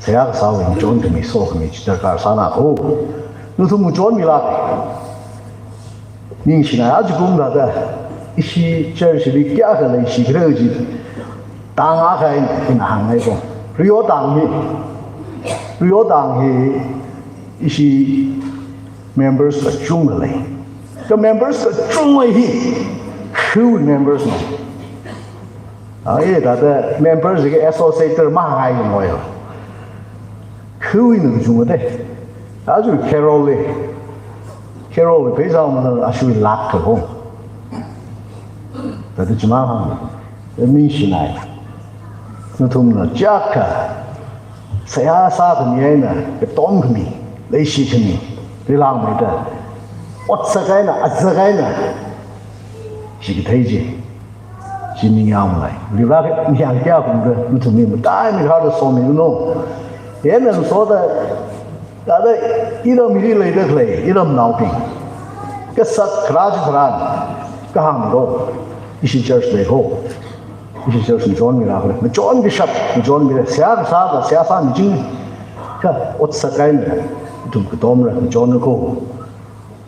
seihā kasāwui ngachon khami, sokhami chi darkar sāna kho. Nathum ngachon milāk. Ningshinai, ajakum thāda ishi church li kayākha leishikhala chi tang akha eina ina hāngngai kho. Riyo tang hi, Riyo tang hi ishi members kachungkha lei. Kha members kachungkha hi, who members no? A, e, thāda members hi associate mahāngai moyo. Who ina kachungkha de. Aja Carol li. Carol li pheisā mana ashui lāk kha kho. Thāda chimang hāng. Ningshinai. Nathumna chiyākha seihā sākhami eina, katom khami, leishi khami, rilangmeida, otsak eina, azak eina, shikathei chi, chi ningyāng malei. Varivarā ningyāng kayākha kumda, nathumli mataimei kharda somi kuno. Hina soda, thāda iramli leida khalei, iramnaobing, kasat kharā chitharan kahāng kho, ishi church lei kho. Ishi church ngachon mira kho, ngachon kashap ngachon mira, seihā kasā va, seihā sāmiching, kha otsak eina ithum katomla ngachon kho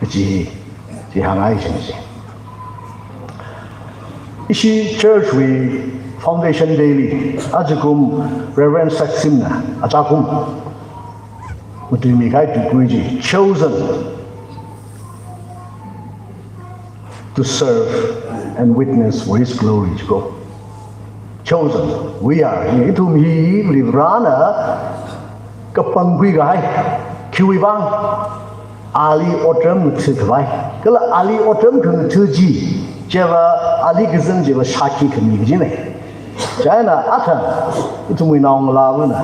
kaji hi, chi hāngngai ching chi. Ishi church wui Foundation Day li, ajakum Reverend Saksimna, ajakum matuimi kahai tuikui chi, chosen to serve and witness for His glory, chi kho. Chosen, we are. Ithum hi Varivarāna kapangkhui kahai, khiwui vang, ali otram ngathākhavai. Kala ali otram khangathā chi, chiva ali kazang chiva shākhi khami kajina. Chieina athang, ithumwui naongalāvana,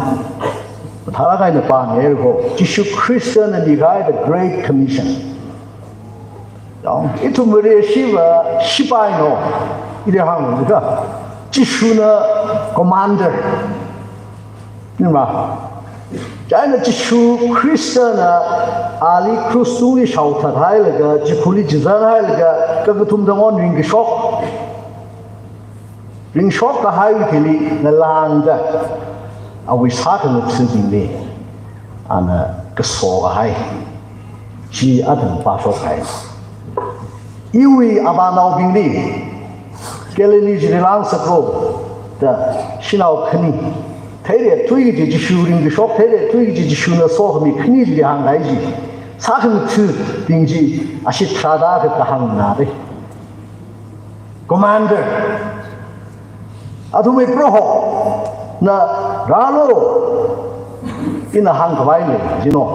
mathālāk eina pāngai kho, Jishu Khristana mikahai the Great Commission. Dong, ithum Vareshiva shipai no, ili hāngkha, Jishuna commander. Nima. Chieina Jishu Khristana ali krus tungli shaothathailaga, chikhurli chizanghailaga, kakathumda ngon ringkashok. Ringshok kahai thili ngalāngda, awui sākhangathabingli ana kaso kahai chi athang pāshok kahai. Iwui avānaobingli, Galilee chili lāngsaklu da shanao khani, theirei tui kaji Jishu ringkashok, theirei tui kaji Jishuna sokhami khani chili hāngkahai chi, sākhangathabing chi ashit tharāda kahāngna de. Commander, athumwui Prohona rālu, ina hāngkhavai lei, you know,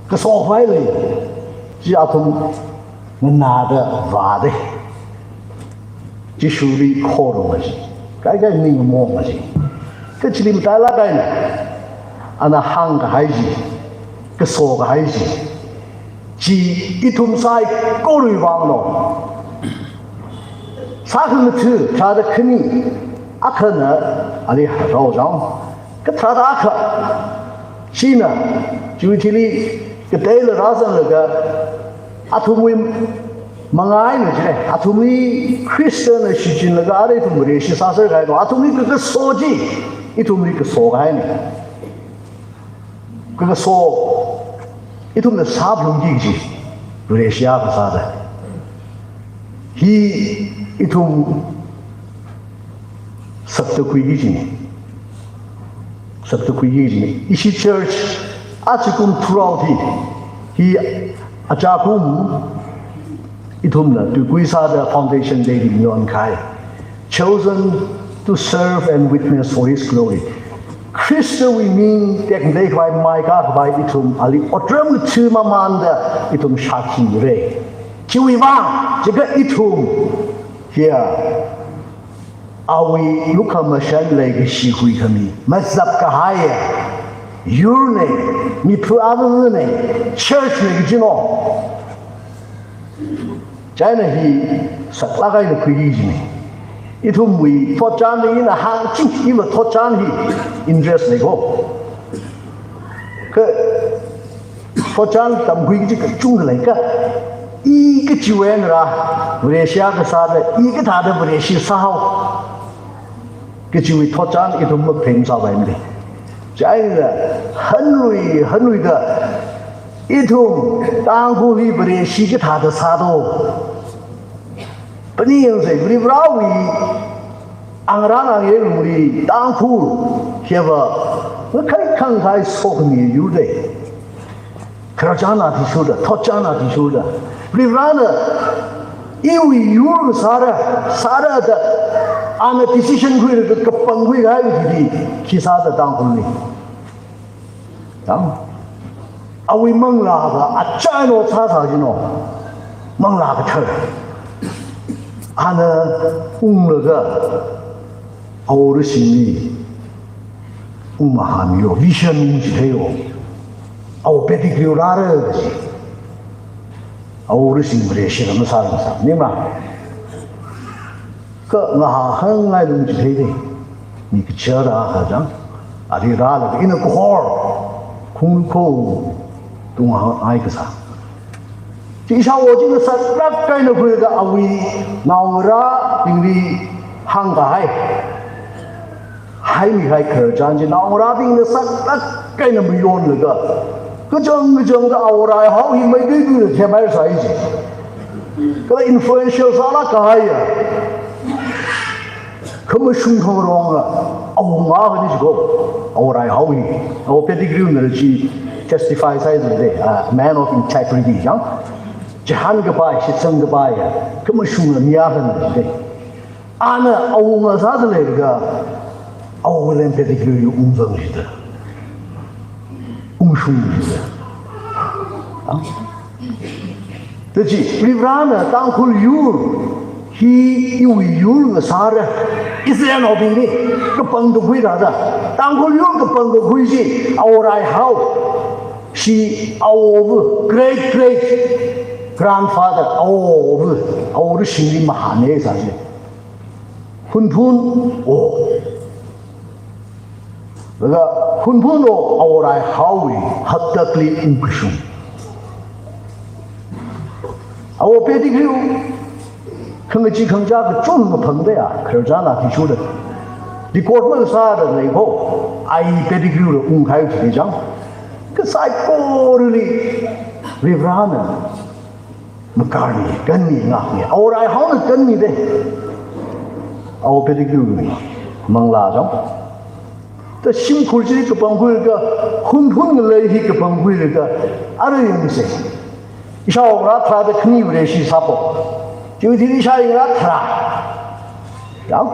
kasokhavai lei, chi athum nganāda vāda. Jishuli khorumma chi, kaikha ning mongma chi. Kha chili matailāk eina ana hāngkahai chi, kasokahai chi, chi ithum saikorali vānglo. Sākhangatha tharāda khani, akhana ali harao chang. Kha tharāda akha, china, chiwui thili, kateila rāzanglaga, athumwui mangā eina chi, athumli Khristana shichinlaga arui ithum Vareshi sāserkahai do, athumli kakaso chi, ithumli kasokahaina. Kakaso, ithumna sāphalungki kaji, Vareshi akha sāda. Hi ithum sakta khuiki kajina. Sakta khuiki kajina. Ishi church, ajakum throughout hi, hi ajakum ithumna tuikui sāda Foundation Day li mayonkahai. Chosen to serve and witness for His glory. Khristawui ming tekmateikhavai maikakhavai ithum ali otram kachi mamānda ithum shākhi mira. Chiwui vāng, jiakha ithum hiya awui lukhamashan leikashi huikhami mazapkahaiya yurna, miphu avāna, church na kajina. Chieina hi saklāk eina khuiki kajina. Ithumwui thotchanli ina hāngching, iwui thotchan hi interest lei ko. Kha thotchan tamkhui kaji kachungkha lei kha, i kachiwui eina rā, Vareshi akha sāda, i kathāda Vareshi sāhao kajiwui thotchan ithum mapheng sāpaimana. Chieina hanlui, hanluida, ithum Tangkhulli Vareshi kathāda sādo. Phaningyangsa, Varivarāwui angarān angyei lungli Tangkhul hiva ngakhai khangkhai sokhami yurda. Khararchan athishurda, thotchan athishurda, Varivarāna iwui yur sāra, sāra da ana decision khuilaga kapangkhui kahai hili khi sāda Tangkhulli. Yang, awui manglāva achāno sāsā jino. Manglā kathar. Ana unglaga Awo Rashingli ungmahāmiyo, vision ungchitheiyo. Awo Pettigrew rāra kaji. Awo Rashing Vareshi lam sāngasā, nima. Kha ngahāngngai lungchitheida. Mi kachara kha chang. Ali rālaga ina kahor khungkho tunghāngngai kasā. Chi ishāwo china saklāk eina khuilaga awui naongarābingli hāngkahai, haimihai khararchan chi naongarābingna saklāk eina mayonlaga, kachang kachangda Awo Raihao hi Meitei tuina themhaisai chi. Kala influential sālāk kahaiya khamashung khangaronga awunga khani chi ko, Awo Raihao hi. Awo Pettigrew nala chi testify sāhaida, a man of integrity, yang. Chihān kapai, shitsang kapaiya khamashunga mi akhana jide. Ana awunga sāda leilaga, Awo William Pettigrew hi ungzang jida. Ungshung jida. Yang. Tachi, Varivarāna Tangkhul yur hi iwui yur ngasāra, Israelnaobingli kapangkakhui rāda. Tangkhul yur kapangkakhui chi Awo Raihao, shi awowa great great grandfather, awowa, Awo Rashingli mahāna sāsi. Hunphun, o. Laga Hunphun o Awo Raihaowui haktakli ungkashung. Awo Pettigrew khangachee khangachā kachungkha maphangda ya, khararchan athishurda. Record masāda lei ko, I Pettigrew la ungkahai chi chang. Kha saikorali Varivarāna makarmi, kanmi, ngākmi. Awo Raihaona kanmida. Awo Pettigrewwui manglā chang. Ta shimkhur chili kapangkhuilaga, Hunphun ngalei hi kapangkhuilaga, arui yangsa. Ishāwo ngarā tharāda khani Vareshi sāpo. Chiwui thili ishāwui ngarā tharā. Yao?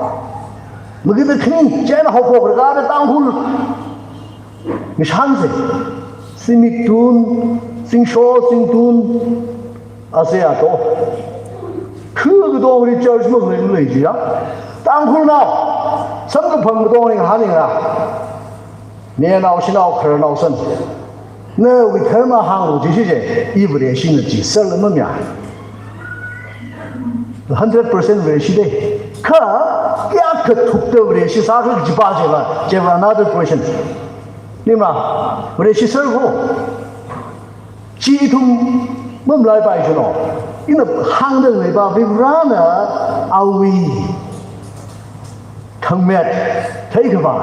Makida khani, chieina haophok rākada Tangkhul ngashanse. Zimik tun, zingsho, zingtun, ase ato. Khu katongli church malei malei jiya. Tangkhulnao, samkaphang katongli hāngra. Nenao shinao khararnao san. Nawui dharma hānglu jishi je, i Vareshina ji, sāla mamya. Hundred percent Vareshi de. Kha, kayākha thukta Vareshi sākhala jipa jila, jiva another question. Nima, Vareshi sākho. Chi ithum mamlaipai jilo. Ina hāngda leipa Varivarana awui thangmet theikhavā,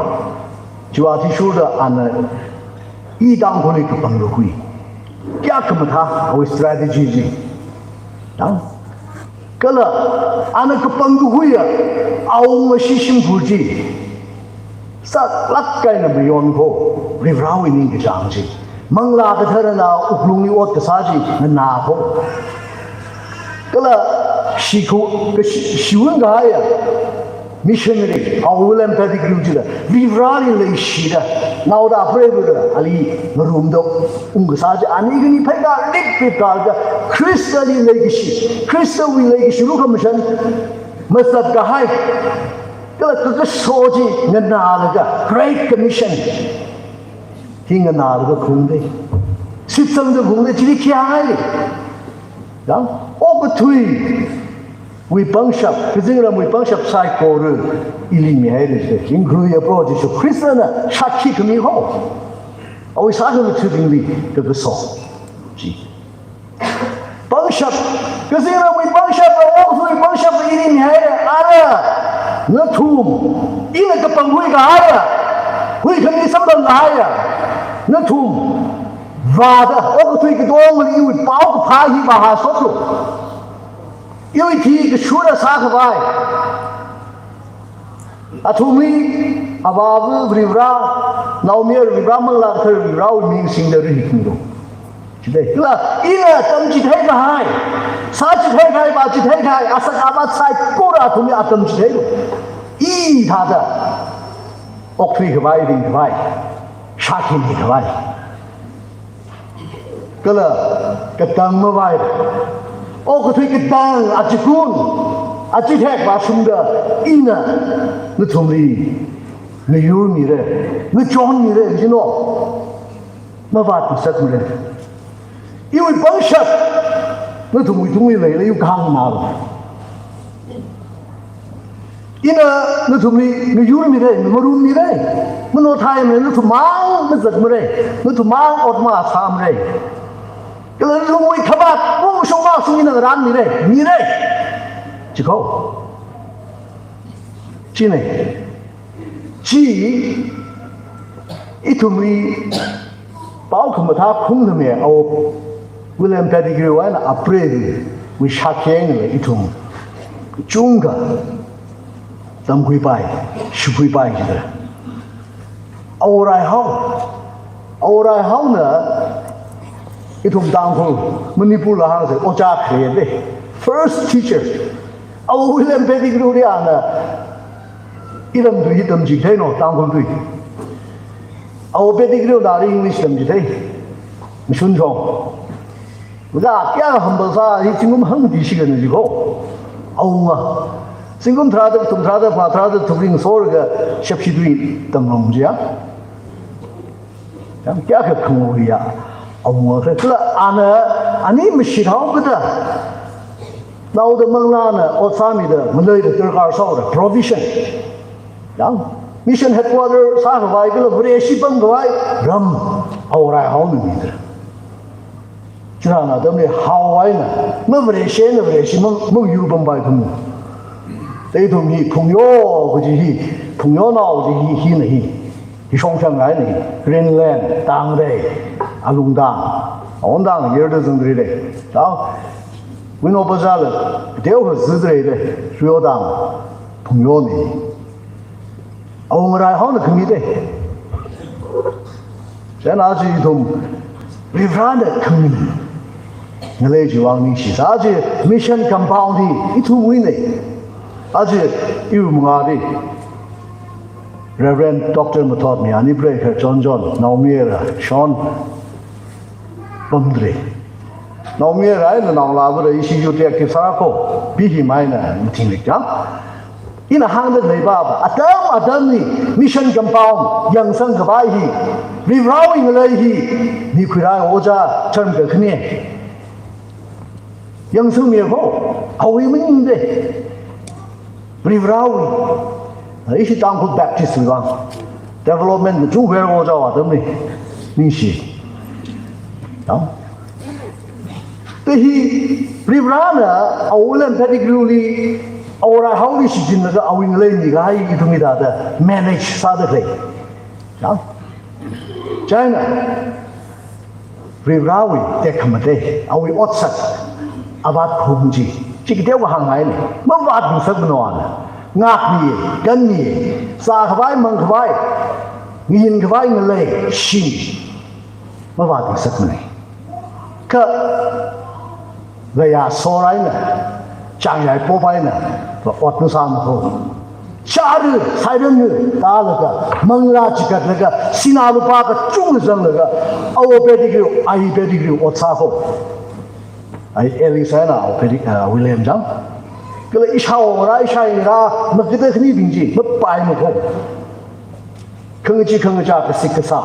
chiwui athishurda ana i Tangkhulli kapangkakhui. Kayākha mathā, awui strategy chi. Dang. Kala, ana kapangkakhuiya, awunga shishim khur chi. Saklāk eina mayonkho, Varivarawui ningkachāng chi. Manglā Katharana wuklungli ot kasā chi nganākho. Kala shikhu, kashi, shiwun kahaiya missionary, awui William Pettigrew chila, Varivarali leishida, naoda apreiva̱da, ali ngarumda, ungkasā chi, ani khani phaika, lik phaika, Khristali leikashi, Khristawui leikashi lukhamashan, mazat kahai, kala kakaso chi nganālaga, Great Commission. Hi nganālaga khaungde. Shitsangda khaungde, chili khi hāngai. Yang, okathuiwui pangshap, kazingramwui pangshap saikora ili mihaira je. Inquiry approach Jishu Khristana shākhi khami ho. Awui sākhangatha̱bingli kakaso. Chi. Pangshap, kazingramwui pangshap, okathuiwui pangshap ili mihaira, ara, nathum, ina kapangkhui kahaira, huikhami samphang kahaira, nathum vāda, okathui katongali iwui paokaphā hi vāhāshoklu. Iwui thi kashura sākhavai. Athumwui Avāva̱ Varivara, Naomayara Varivara, Manglā Kathara Varivarawui ming singda rihikmilu. Chithei, kala ina tamchithei kahai, sāchithei kahai, vāchithei kahai, asak avat saikora athumwui atam chitheilu. I thāda okthui khavai, ring khavai, shākhi mi khavai. Kala katang mavai. Okathui katang, achikun, achithek vāshungda ina nathumli ngayurmira, ngachonmira, jino. Mavātngasakmara. Iwui pangshap nathumwui tungli leila, iwui kahāng nalo. Ina nathumli ngayurmira, ngarummira. Mano thaimara, nathummang mazatmara, nathummang ot masāmara. Kala nathumwui thabat ungshung mashung ina ngarānmira, mira. Chikho. China. Chi ithumli paokhamathā khungname, awui William Pettigrew eina apreiva̱wui shākhi einala ithum chungkha tamkhuipai, shikhuipai jida. Awui Raihao, awui Raihaona ithum Tangkhul, Manipurla hāngsa, ojā kharei de. First teacher. Awui William Pettigrewli ana iram tui hi tamchitheilo, Tangkhul tui. Awui Pettigrewna English tamchithei. Mashun shong. Maza kayā humble sā, hi zingkum hangdi shikana jikho. Awunga. Zingkum tharāda, thum tharāda, phangā tharāda, thukring sorga, shapshi tui tamlong jiya. Yang kayākha khangaruiya. Awunga khala ana, ani mashithaokada. Naoda Manglāna ot sāmida, maleida darkar sāhaora, provision. Yang, mission headquarter sākhavai kala Vareshi pamkhavai ram awui Raihaona mida. Chirān atamli hao eina, ma Vareshi eina Vareshi mang, mang yu pampai thum. Te ithum hi phungyo kaji hi, phungyonao kaji hi, hina hi. Hi shongshang eina hi, Greenland, tangda, alungtang, awungtang, yurda zangda lei. Tao, Wino Bazarla, teokha zida lei, Suyo tang, phungyona hi. Awunga Raihaona khami de. Chieina aja ithum Varivarana khami ngalei chiwui vang ningshi. Aja mission compound hi ithumwuina. Aja Iwui mangāli Reverend Doctor Mathotmi, ani preikhar John John, naomayara Sean Pamdre. Naomayara eina naongalāvara ishi youth active sāra kho, Pi Him eina mathinglik chang. Ina hāngda khalei pava, atam atamli mission compound yangsang khavai hi, Varivarāwui ngalei hi mikhuirāi, ojā term kakhane yangsangmi kho, awui maningde. Varivarāwui, ishi Tangkhul Baptist wui vang development machuk haira ojā atamli, ningshi. Yāng. Te hi Varivarāna awui lan Pettigrewli, awui raihaoli shichinlaga awui ngalei mikahai ithum hithāda manage sāda khalei. Yāng. China Varivarāwui tekhamatei, awui otsak, avātkhum chi, chi kateokha hāngngaine, mavātngasakmana. Ngākmi, kanmi, zākhavai, mangkhavai, ngayinkhavai ngalei, shim, mavātngasakmane. Kha gaya sor eina, changyai pop eina, va ot ngasāma kho. Chara, sairan ngasālaga, manglā chigatlaga, sinā lupā kachungkha zanglaga, awo Pettigrew, ayi Pettigrew ot sā kho. Ayi Alice eina awo Pettig-, ah, William chang. Kala ishāwo ngarā, ishāyi ngarā, makada khanibing chi, mapaima kho. Khangachee khangachā, kasik kasā,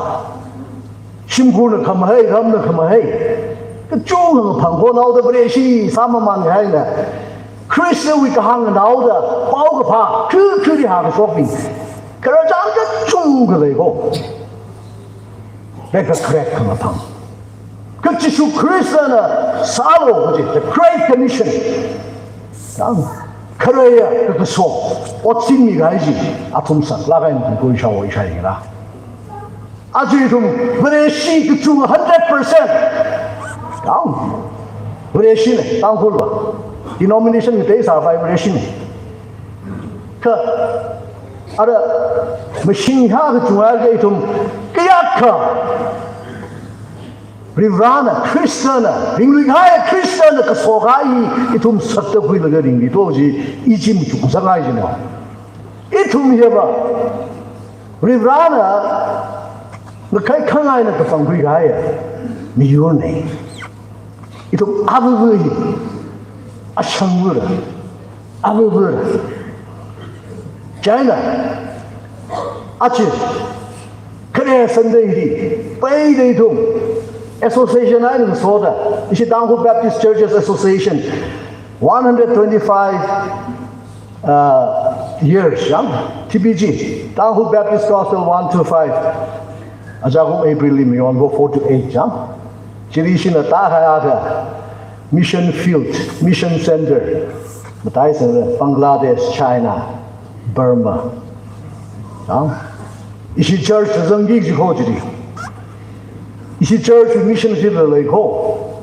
shimkhurna khamahai, ramna khamahai, kachungkha phang kho. Naoda Vareshi sāmamān haina, Khristawui kahāng naoda paokaphā kha khari hākashokbing, khararchan kachungkha lei kho. Rekakharek khamaphang. Kha Jishu Khristana sālu kaji, the Great Commission. Yāng, kharei ya, kakaso, otsin mikahai chi, athum saklāk eina khuikui shawo ishāyi ngarā. Aja ithum Vareshi kachung hundred percent. Yāng, Vareshine, Tangkhul va. Denomination ngatei sāpai Vareshine. Kha, ara, mashing ha kachungkha ithum, kayākha Varivarāna, Khristana, ringluikahai Khristana kaso kahai ithum sakta khuilaga ringluito ji, i chi machuk ngasakngai jina. Ithum hiva, Varivarāna ngakhai khangaina kapangkhui kahai miyurne. Ithum avāva hi, ashangvara, avāvara. China, aja, khare Sunday hi, peida ithum association eina ngasoda, ishi Tangkhul Baptist Churches Association, one hundred twenty-five, uh, years, yāng, T B G, Tangkhul Baptist Gospel one two five, ajakum Aprilli mayonva four to eight, yāng. Chili ishina tākahai akha mission field, mission center, mataisangda Bangladesh, China, Burma. Yāng, ishi church zangki kaji kho chili. Ishi church mission field lei kho.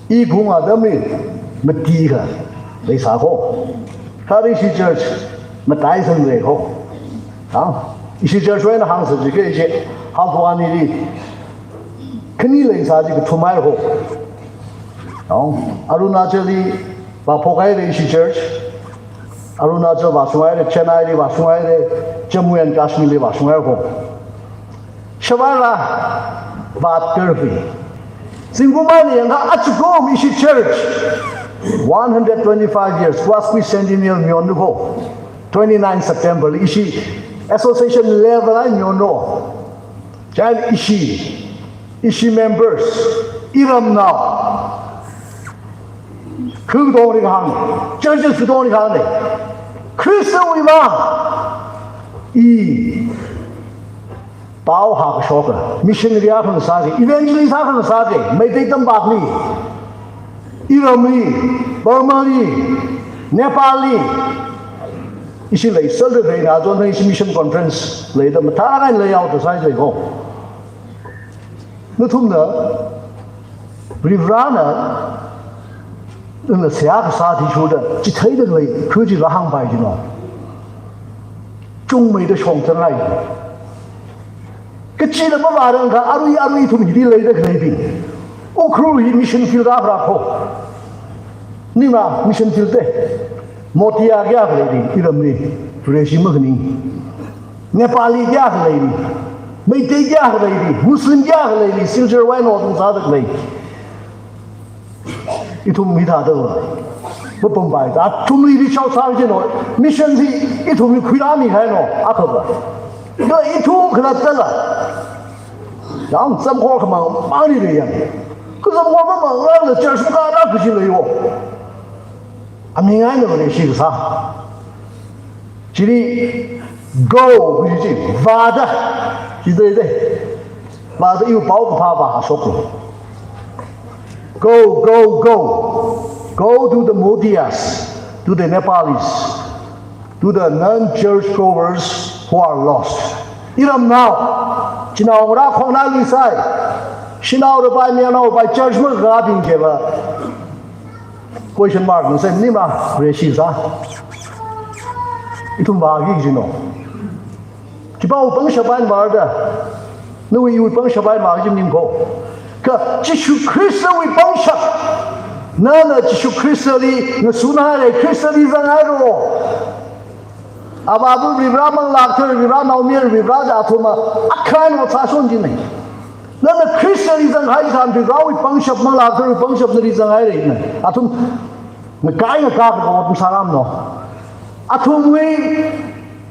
I khaung atamli matika leisā kho. Kha ishi church mataisang lei kho. Yāng, ishi church wui eina hāngsa jike ishi, Haldwani li khani leisā chi kathumai kho. Yāng, Arunachalli vāphok haire ishi church. Arunachal vāshung haire, Chennai li vāshung haire, Jammu and Kashmir li vāshung haire kho. Shavara vātkarpi. Zingkum ani yangkha ajakum ishi church one hundred twenty-five years, quasquicentennial mayonlu kho. Twenty-nine September li ishi association level eina mayonlu. Chieina ishi, ishi members, iramnao, kha katongli kahāng, churches katongli kahāng, Khristawui vang, i pao hākashoka, missionary akha ngasāki, evangelist akha ngasāki, Meitei tampakli, iramli, Burmali, Nepalli, ishi leiserda khalei eina chonthang ishi mission conference leida mathālāk eina leihaoda sāi lei kho. Nathumna, Varivarāna, nana seihā kasā athishurda chitheida khalei kha chi rāhāngpai jino. Chungmeida shongzangngai. Kachida mavārangkha arui arui ithum hili leida khaleibing, Ukhrul hi mission field rāra kho. Ningla mission field te. Motia kayākha leili, iramli, Vareshi makhaning. Nepali kayākha leili, Meitei kayākha leili, Muslim kayākha leili, Silchar wai no tung sāda khalei. Ithum hithāda va, mapampai, athumli reach out sāra jino, mission chi ithumli khuirāmi kahaino, akhava. Kala ithum khalattala, yang zam khor khamang mangli lei yang. Kazam khor mamang ngala church makāra kaji leiwo. Aming eina Vareshi kasā. Chili go, kaji chi, vāda. Chithāda. Vāda iwui paokaphā vāhāshoklu. Go, go, go. Go to the Motias, to the Nepalis, to the non-church goers who are lost. Iramnao, chinaongarā khongnailui sāi. Shanao rapai, mayarnao rapai, church makābing chiva. Question mark na sai, maningmara, Vareshi kasā. Ithum vāki jino. Khipāwui pangshap eina vāra da. Nawui iwui pangshap eina vāki maningko. Kha Jishu Khristawui pangshap. Nana Jishu Khristali, ngasuna haira, Khristali zanghaira. Avāva Varivara, Manglā Kathara Varivara, Naomayara Varivara, athumva akha eina ot sāshon jina. Nana Khristali zanghai tharan Varivarawui pangshap, Manglā Katharawui pangshap nali zanghaira na. Athum ngakai ngakā kathā ot masārarmano. Athumwui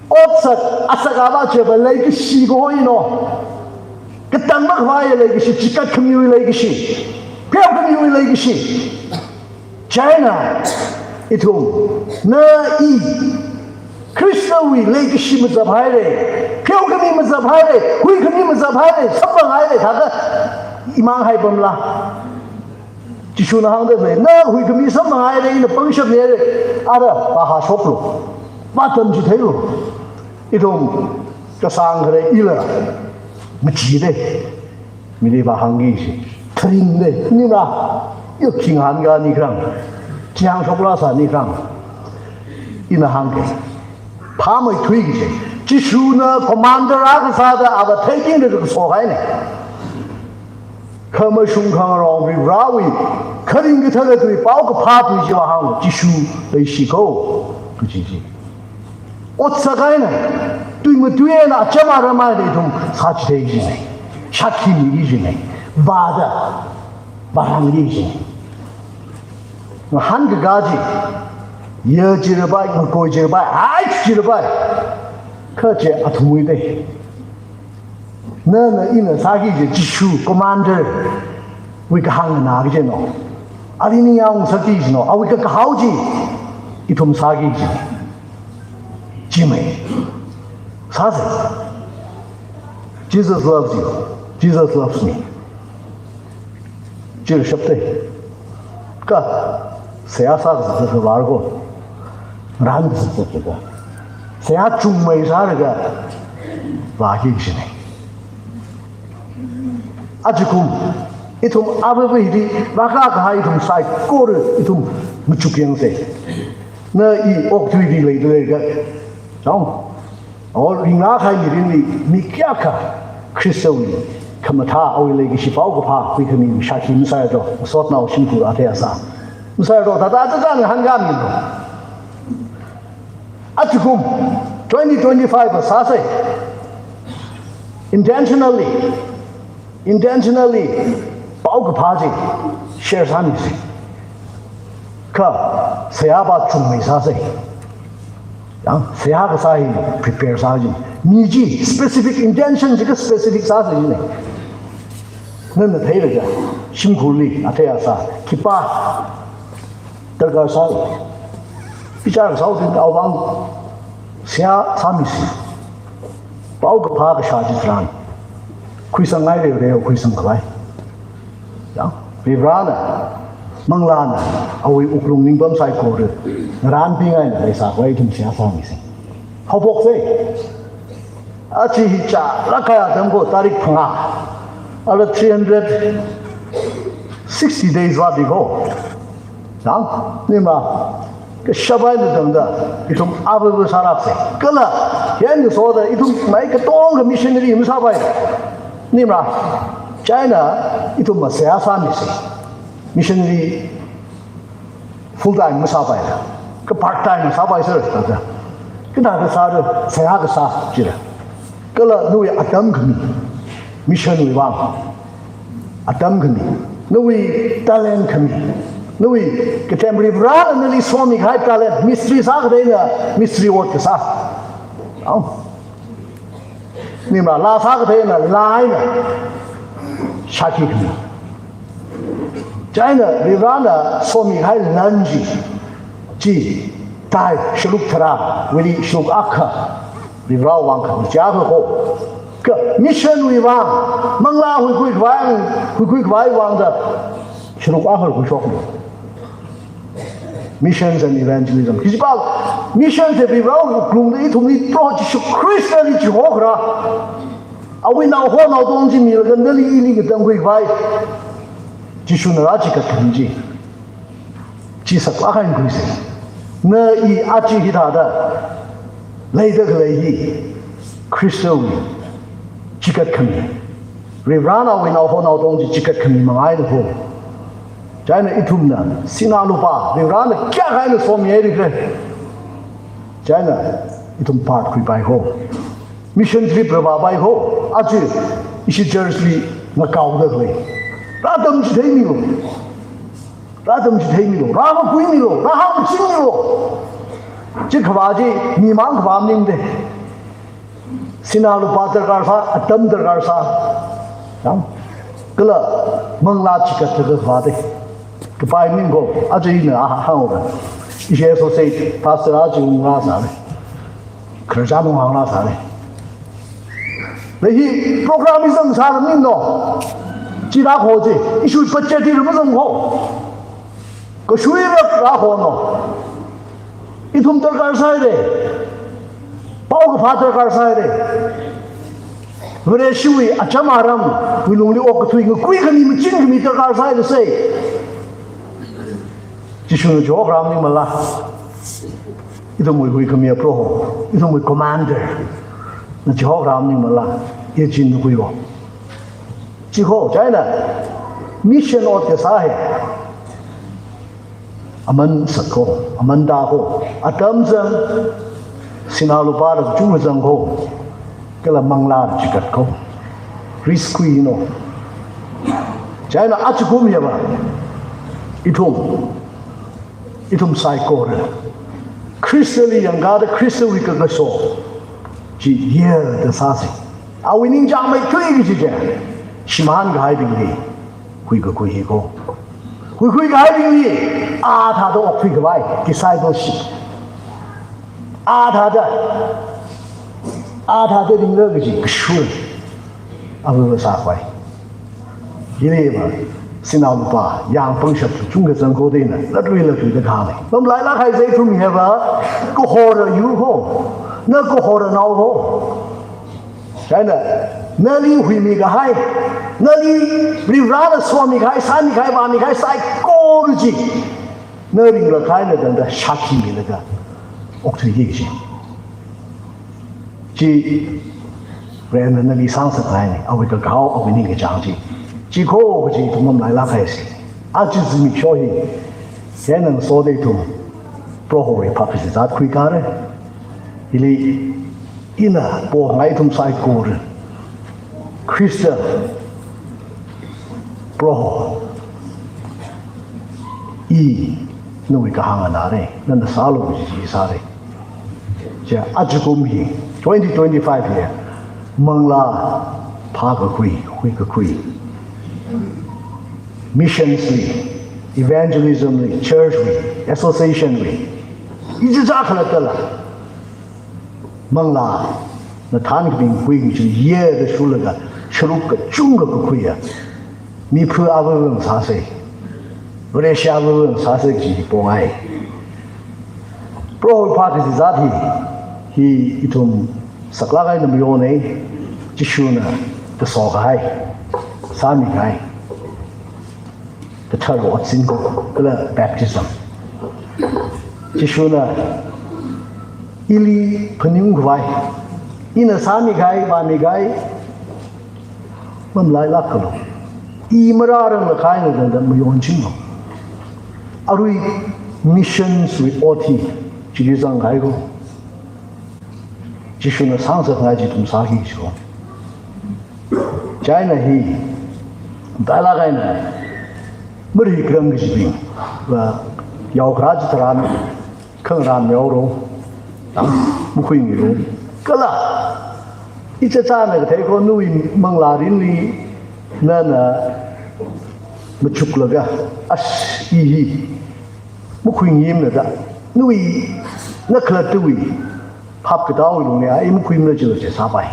otsak, asak avā chiva leikashi kahoino. Katang makhavai leikashi, chikatkhamiwui leikashi, pheokhamiwui leikashi. Chieina, ithum, na i, Khristawui leikashi mazaphaira, pheokhami mazaphaira, huikhami mazaphaira, samphanghaira, thāda imang haipamla. Jishuna hāngda lei, na huikhami samphanghaira, ina pangshapna haira, ara vāhāshoklu, vātamchitheilu. Ithum kasāng khare ila, machida. Mili vāhāngki kaji. Tharingda, nina, yo khinghān kani kharang, khinghān shokla sāni kharang. Ina hāngki. Phāmeithui kaji. Jishuna commander akha sāda ava theitingda kaso haina. Khamashung khangarong Varivarawui kharing kathara tui paokaphā tui chiva hāng, Jishu leishi ko, kaji chi. Otsak eina, tui matui eina, acham aram eina ithum sāchithei kajina. Shākhi miki kajina. Vāda, vāhānki kajina. Ngahānkakā chi, ya chi rapai, ngakoi chi rapai, hai chi rapai. Kha chi athumwui dei. Nana ina sāki kaji Jishu commander wui kahāng na kajino. Ali ningyāng sāki kajino. Awui kakahao chi ithum sāki kaji. Chimei. Sāsa. Jesus loves you. Jesus loves me. Chila shapta. Kha, seihā sākazat kazat vāra ko. Ran kazat kazat ko. Seihā chungmei sālaga vāki kajina. Ajakum, ithum avāva hili, vākakahai ithum saikora, ithum machukyangsa. Na i okathuili leida leilaga, chang, o ringlāk kahai mirinli, mi kayākha Khristawui khamathā, awui leikashi paokaphā huikhami shākhi masāra do, masotnao shimkhur athei asā masāra do, thāda thāda ngahānkāmi do. Ajakum, twenty twenty-five va sāsa. Intentionally, intentionally, paokaphā chi share sāmisa. Kha, seihā va chungmei sāsa. Yang, seihā kasā hi prepare sā chi. Mi chi specific intention chi kha specific sāsa jina. Nana theilaga, shimkhurli, athei asā, khipā darkar sāi. Bichar kasā chi awui vang seihā sāmisa. Paokaphā kashā chitharan, khuisang ngai reo reo khuisang khavai. Ya, Varivarana, Manglāna, awui wuklung ningpam saikora, ngarānbing eina leisā khavai ithum seihā sāmisa. Haophoksa. Aja hi chālāk kahai atam ko, tarik phangā. Ala three hundred sixty days vāda ko. Yang, nima, kashap eina tangda, ithum avāva sālāksa. Kala, yan soda, ithum mai katonga missionary masāpai. Nima, China, ithum ma seihā sāmisa. Missionary full time masāpai. Ka part time sāpai sir, thāda. Kathāda sāra, seihā kasā, jira. Kala nawui atam khami, mission wui vang atam khami, nawui talent khami, nawui kathem Varivarāna nali somikahai talent, mistri sākathā eina mistri ot kasā. Au. Nimra laa sākathā eina laa eina shākhi khami. Chieina Varivarāna somikahai lan chi, chi tithe sharuk tharā, wili sharuk akha, Varivarā vang khami chi akha ko. Kha mission wui vang, manglā huikhui khavai, huikhui khavai vang da sharuk akha khuishok. Missions and evangelism. Kaji pa, mission se Varivarāwui wuklungli ithumli Proho Jishu Khristali chihokra. Awui nao honao tong chi milaga nali ili katangkhui khavai. Jishuna rāchikat khami chi. Chi saklāk eina khuisa. Na i aja hithāda leida khalei hi Khristawui chikat khami. Varivarāna awui nao honao tong chi chikat khami manga eina ko. Chieina ithumna sinā lupā, Varivarāna kayākha eina somihaira khala. Chieina ithum part khuipai ko. Mission trip rāvāpai ko. Aja ishi church li ngakaoda khalei. Rātamchitheimilu. Rātamchitheimilu. Rāmākuimilu. Rāhāngchinmilu. Chi khavā chi, mi mang khavā maningmana. Sinā lupā darkar sā, atam darkar sā. Yang, kala manglā chikat khavā da. Kapai maning ko, aja ina a hānga. Ishi associate pastor aja ungra sāna. Khararchan ungra sāna. Lahi program hi zang sāra maning no. Chi rākho chi, issue budget hi rāmazang ko. Kashui rak rākho no. Ithum darkar sāhaira. Paokaphā darkar sāhaira. Vareshiwui acham aramwui lungli okathui ngakui khami maching khami darkar sāhaira sai. Jishuna chihokra maningmala. Ithumwui huikhamiya Proho. Ithumwui commander. Na chihokra maningmala. Ichin nakhui o. Chi ko, chieina mission ot kasā hi. Aman sat ko, aman da ko, atam zang, sinā lupā da kachungkha zang ko, kala manglā da chikat ko. Risk khui no. Chieina ajakum hiya ba. Ithum, ithum saikora Khristali yangkāda Khristawui kakaso chi yāda sāsa. Awui ningchāngmeithui kaji chi, shimānkahaibingli huikakhui hi ko. Huikhui kahaibingli, a thāda okthui khavai, discipleship. A thāda, a thāda ringda kaji, kashur. Ava va sākhavai. Hili va, sinā lupā, yang pangshap kachungkha zang ko da ina, latrui latruida kahāngna. Mamalailāk kahai chi ithum hi va, kahora yur ko, na kahora nao ko. Chieina, nali huimikahai, nali Varivarāna somikahai, sāmikahai, vāmikahai, saikora chi. Na ringrakhaina tangda shākhi milaga okthuiki kaji. Chi Varena nali sāngasakhaina, awui kakao, awui ningkachāng chi. Chi ko kaji ithum mamalailāk kahai si. Aja zimiksho hi, hieina ngasoda ithum Prohowui phākazā zāt khuikara. Hili ina pongai ithum saikora Khrista, Proho, i nawui kahāng anāra, nana sālu kaji chi sāra. Chi ajakum hi, twenty twenty-five hi, manglā phākakhui, huikakhui, missions li, evangelism li, church li, association li, ichichā khalattala manglā, na thānkhamibingwui chi yāda shurlaga, sharuk kachungkha kakhuiya, miphu avāva̱ ngasāsa, Vareshi avāva̱ ngasāsa kaji hi pongai. Prohowui phākazā zāt hi, hi ithum saklāk eina mayona, Jishuna kasokahai, sāmikahai. Kathara otsin ko, kala baptism. Jishuna ili phaningung khavai, ina sāmikahai, vāmikahai, mamalailāk kalu. I marāranglakha eina tangda mayonchinglu. Arui Missions wui ot hi, chili zangkahai ko. Jishuna sāngasakngai chi ithum sāki jiko. China hi, dala kaina, mari kram kajibing, va, yaokharā chitharan, khangarān yaoro, ah, makhuimilu. Kala, ichichāna kathei ko nawui manglārinli, nana machuklaga, ash, i hi, makhuingimna da, nawui, na khalattawui, phap katāwui lungli, i makhuimana jila chi sāpai.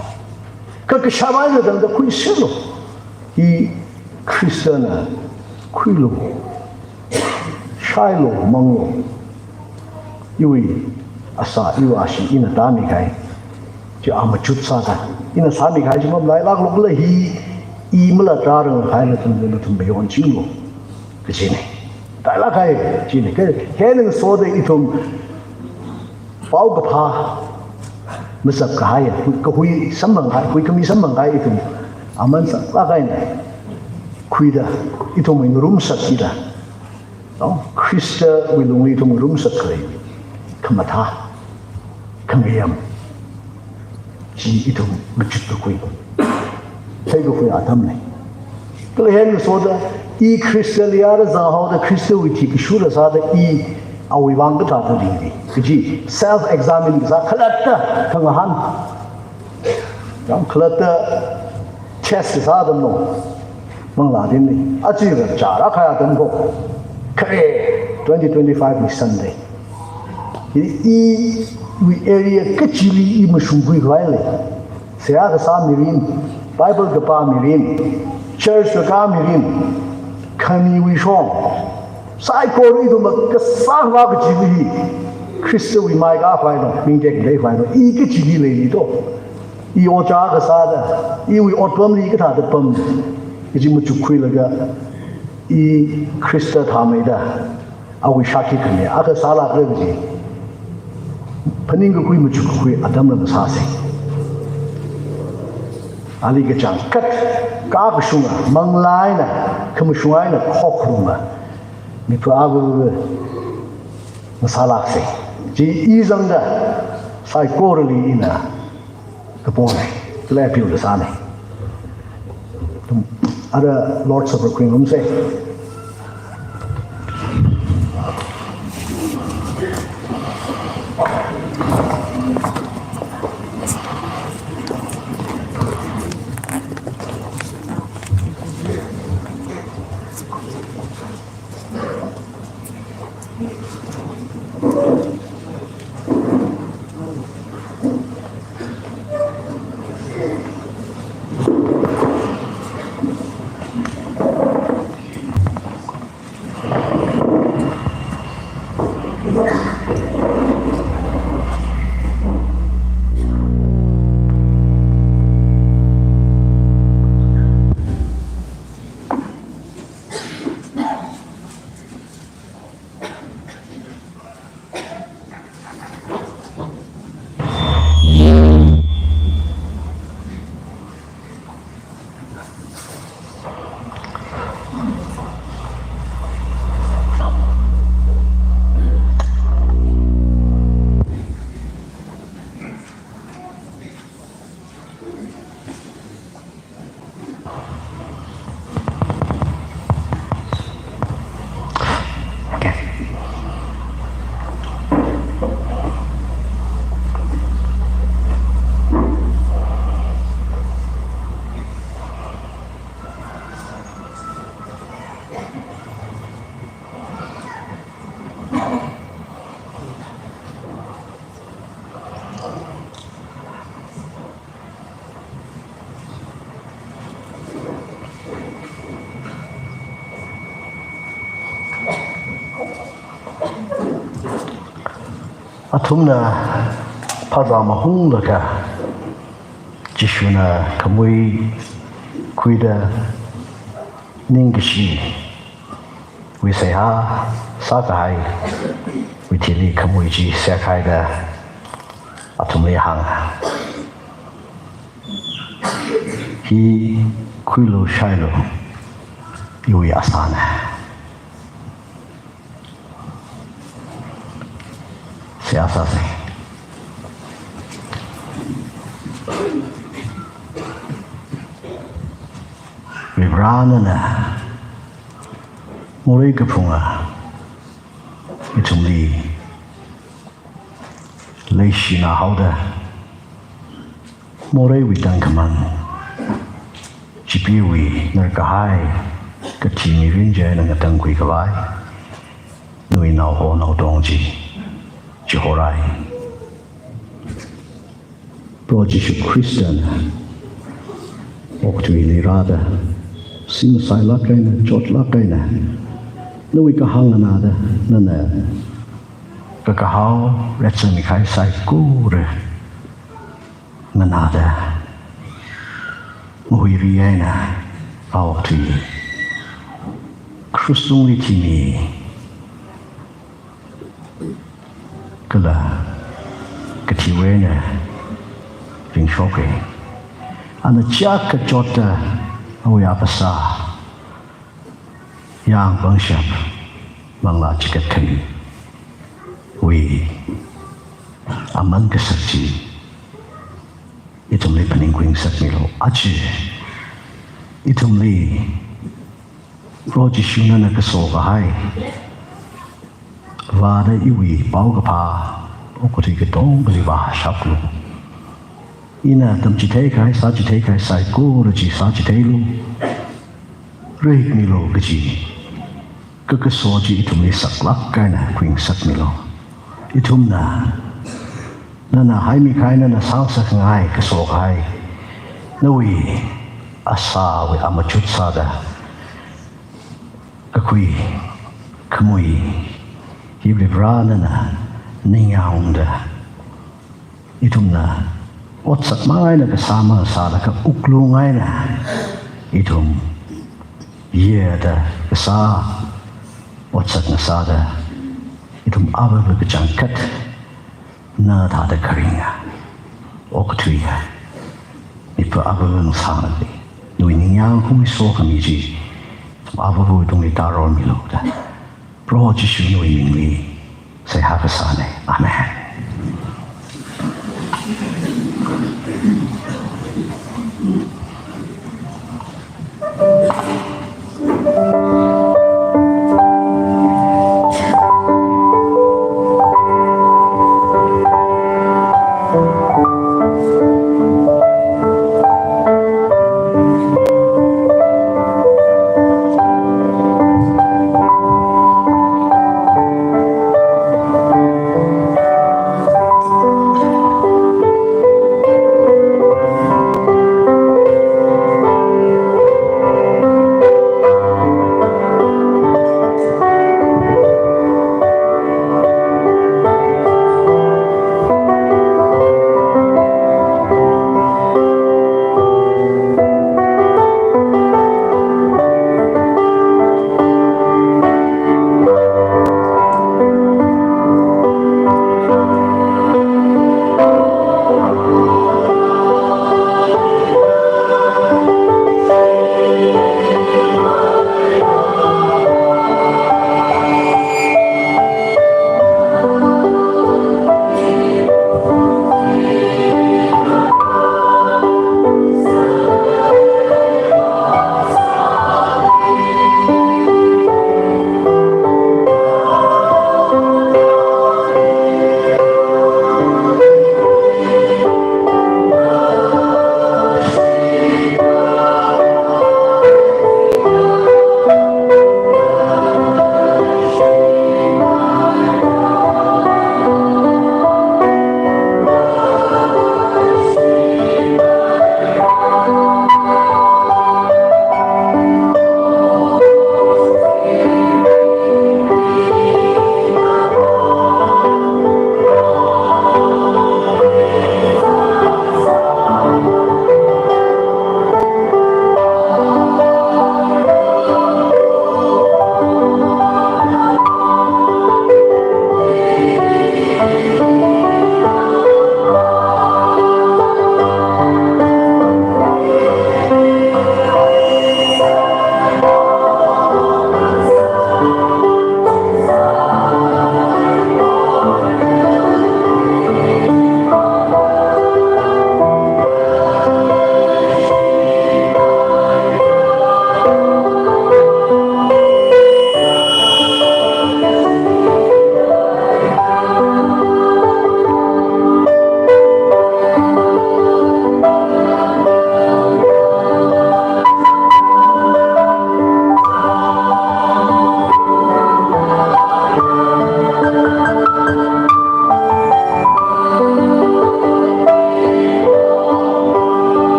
Kha kashāpai na tangda khuisilu. Hi Khristana khuilu, shailu, manglu. Iwui asā, iwui ashee, ina tāmikahai chi a machut sāda, ina sāmikahai chi mamalailāklu kala hi, i malatrangrang kahaila nathum, nathum mayon chinglu. Kajina. Tailāk kahai, china. Kha, hi ngasoda ithum paokaphā mazap kahai, hui, kahui samphang kahai, huikhami samphang kahai ithum aman saklāk kahaina. Khuida, ithum ngarumsakki da. No? Khristawui lungli ithum ngarumsak khalei khamathā, khangayām chi ithum machut kakhui, theikakhui atamna. Kala hi ngasoda, i Khristali ara zanghaoda, Khristawui thi kashura sāda, i awui vang kathāda ringri kaji self examine kasā, khalatta khangahān. Yāng khalatta test kasā atamna, manglā dinli. Aja rāchara kahai atam ko. Khare, twenty twenty-five wui Sunday. I, iwui area kachili i mashungkhui khavai lei. Seihā kasā mirin, Bible kapā mirin, church kakā mirin, khaniwui shong, saikora ithum kasā vā kaji hi Khristawui mai kakhui no, ming tekdei khui no, i kachili leili to. I ojā kasāda, iwui otpamli kathāda pam, kaji machukkhuilaga, i Khrista thāmeida, awui shākhi khami akha sālākra kaji phaningkakhui, machukkakhui atamla masāsa. Ali kachangkhat, kha kashunga, manglā eina, khamashung eina, khokharuma, mipā abu masālāksa. Chi i zangda, saikorali ina kapona, kala appeal kasāna. Ithum ara Lord's Supper khuingarumsa. Athumna phazā mahunglaga Jishuna khamui khuida ningkashi wui seihā sākahaiwui thili khamui chi sekhaida athumli hānga, "Hi khuilu shailu, iwui asāna." Seihā sāsa. Varivarā nana morei kaphunga ithumli leishina haoda, moreiwui tangkhamang, Chipeewui narkahai kathi mirin chieina ngatangkhui khavai nawui naoho naotong chi, chihorai. Proho Jishu Khristana okathuili rāda, simasailāk eina, chotlāk eina, nawui kahāng nganāda, nana kakahao retsang mikahai saikora nganāda, mahuiri eina okathui krush tungli thimi, kala kathiwui eina ringshoka. Ana chiyākha chotta awui aphasā, yāng pangshap, manglā chikat khamiwui aman kasak chi ithumli phaningkhui ngasakmilu. Aja ithumli Proho Jishu nana kaso kahai vāda iwui paokaphā okathui katongali vāshaplu. Ina tamchithei kahai, sāchithei kahai saikora chi sāchitheilu, rahikmilu kaji kakaso chi ithumli saklāk eina khuingasakmilu. Ithumna nana haimi kahai, nana sāngasak ngai kaso kahai, nawui asāwui amachut sāda kakhui khamui hi Varivarā nana ningyāngda, ithumna otsak mang eina kasā mang sālaga wuklung eina ithum yeda kasā otsak ngasāda, ithum avāva kachangkhat na thāda kharinga, okathuiya, mipā avāva ngasānada, nawui ningyāng khuiso khami chi avāvawui tungli tārormilu da Proho Jishu nawui mingli seihā kasāna. Amen.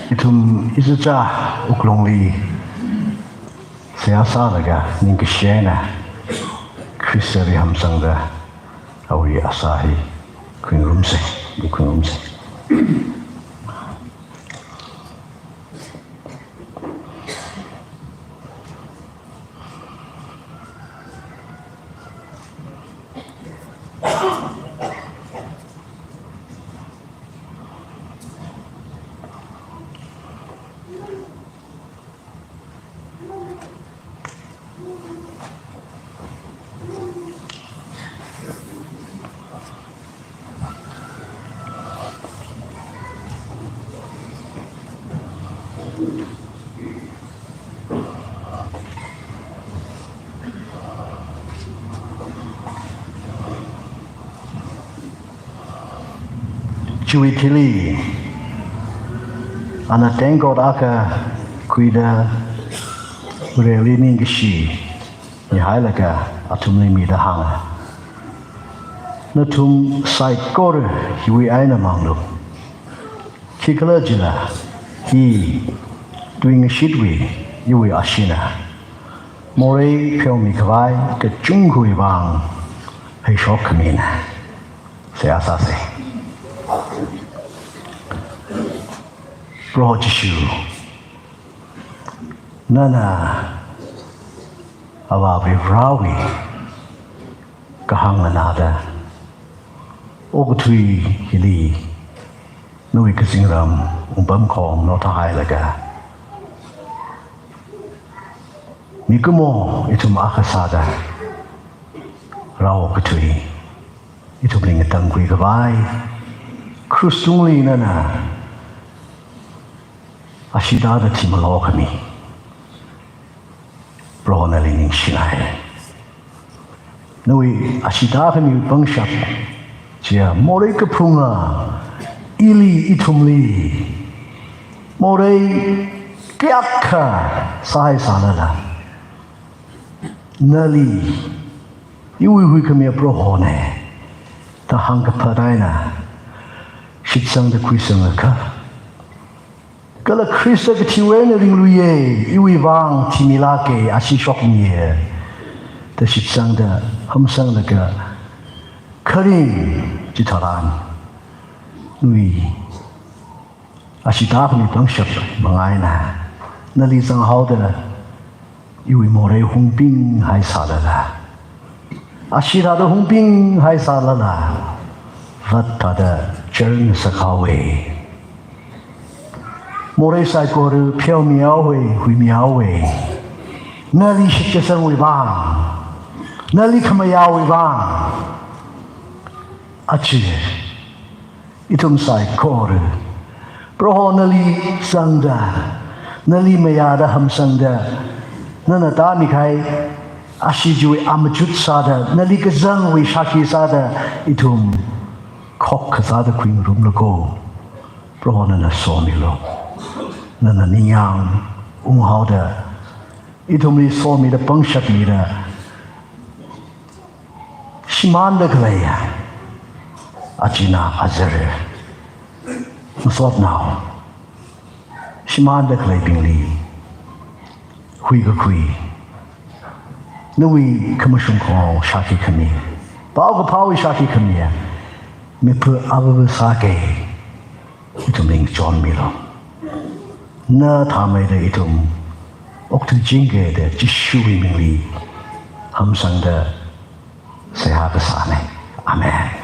Ithum ichichā wuklungli seihā sālaga ningkashi eina Khristali hamsangda awui asā hi khuingarumsa, khuingarumsa. Chiwui thili, ana tengkot akha khuida Vareli ningkashi mihailaga athumli mida hānga. Nathum saikora hiwui eina manglu. Khikhalajila hi tuingashitwui iwui asheena. Morei pheomikhavai kachungkhawui vang heishokkhamina. Seihā sāsa. Proho Jishu, nana Avāva̱ Varewui kahāng nganāda okathui hili nawui kazingram wungpamkhong naothahailaga, mikumo ithum akha sāda rao kathui ithumli ngatangkhuikhavai krush tungli nana ashee tāda thimalo khami, Proho nali ningshinai. Nawui ashee tākhami pangshap chiya morei kaphunga ili ithumli morei kayākha sāhaisālala, nali iwui huikhamiya Prohona da hāngkaphat eina shitsangda khuisangakha, kala Khrista kathiwui eina ringluiya, iwui vang thimilāka, ashee shokmiya da shitsangda hamsanglaga kharing chitharan nawui ashee tākhami pangshap manga eina nali zanghaoda iwui morei hungpinghaisālala, ashee tāda hungpinghaisālala, vat tāda churn sākhaowa. Morei saikora pheomihaowa, huimihaowa. Nali shitkasangwui vang, nali khamayāwui vang, achi ithum saikora Proho nali zangda, nali mayāda hamsangda, nana tāmikahai ashee chiwui amachut sāda, nali kazangwui shākhi sāda, ithum khokkha sāda khuingarumlu ko. Proho nana somilu. Nana ningyāng unghaoda, ithumli somida pangshap mida, shimānda khalei achina azar, masotnao, shimānda khaleibingli huikakhui, nawui khamashung khongao shākhi khami, paokaphāwui shākhi khami, mipha avava sāki, ithumli ngachonmilu. Na thāmeida ithum okthuichingki da Jishuwui mingli hamsangda seihā kasāna. Amen.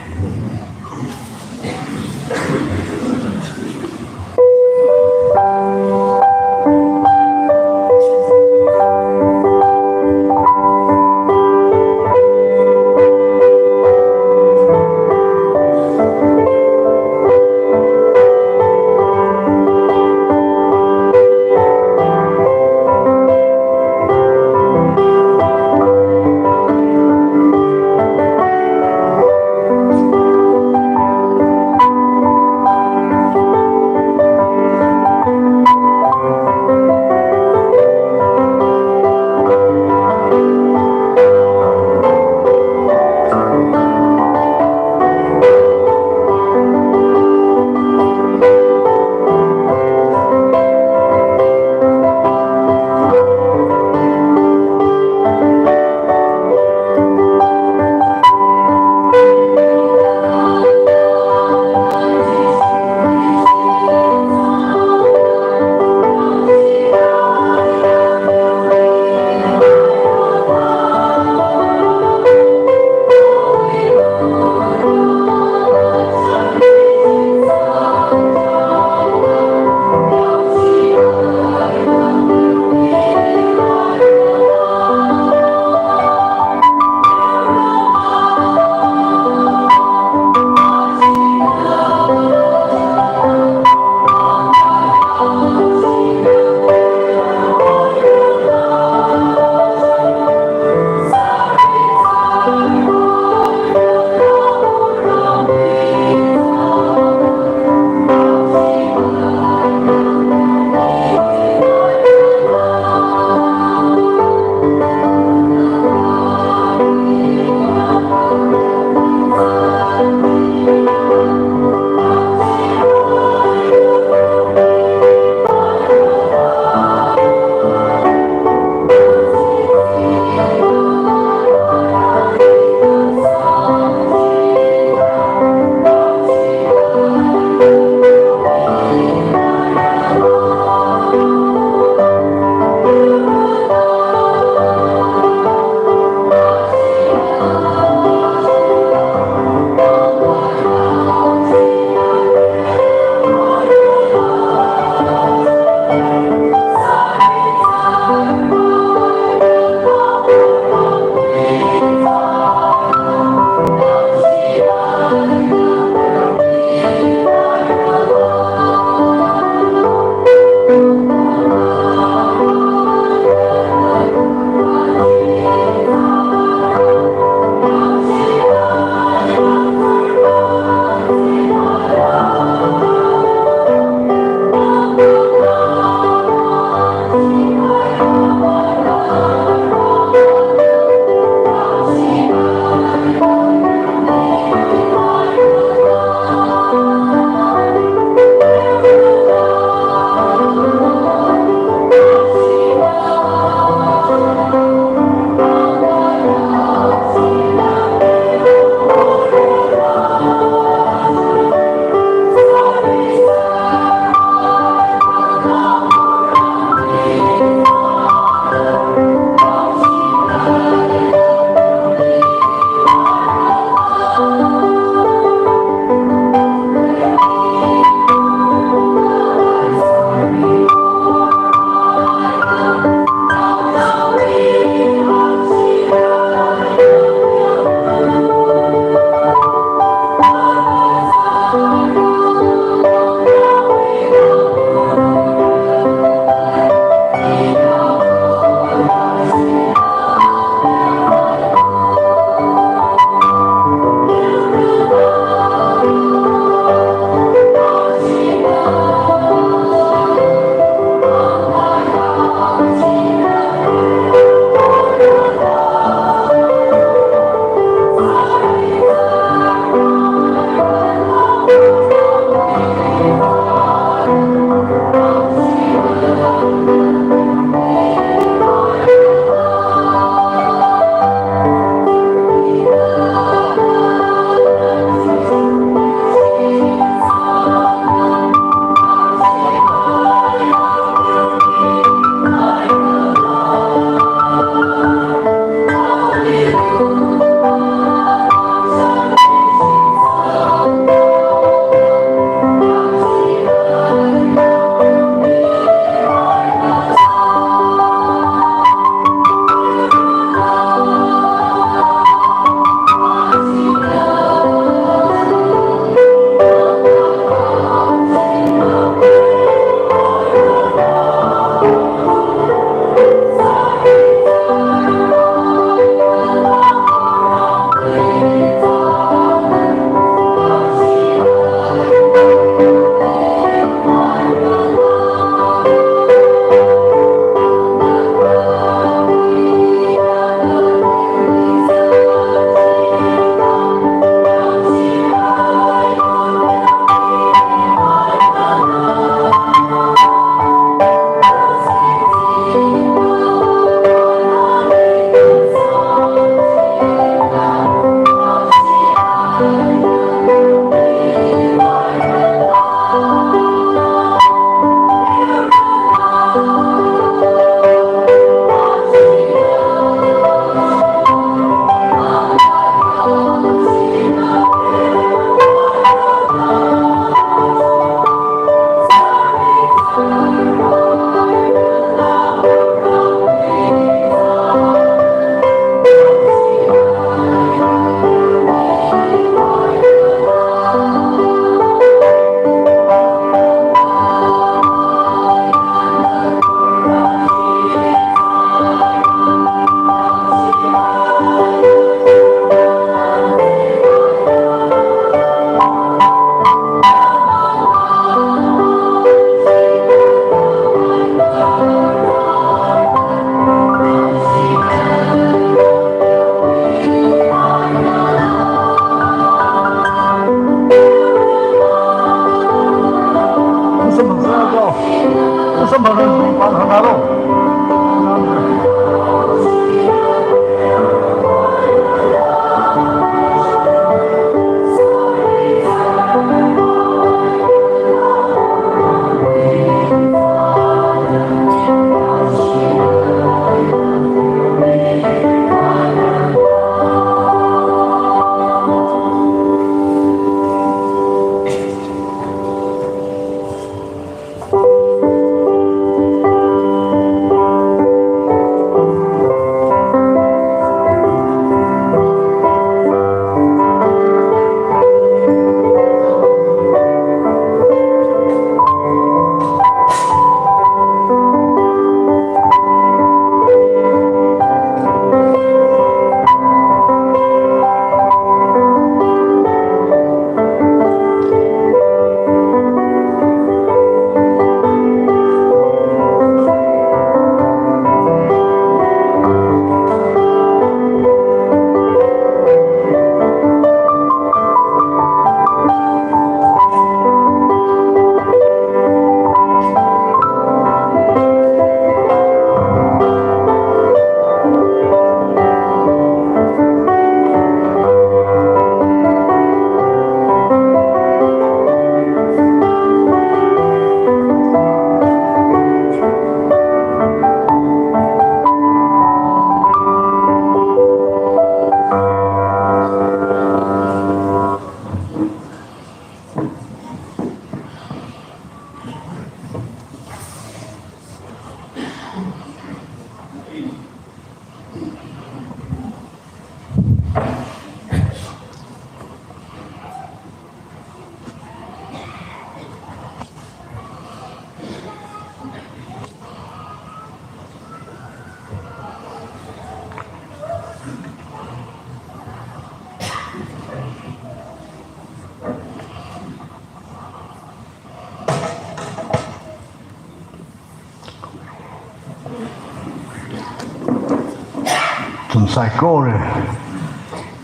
Ithum saikora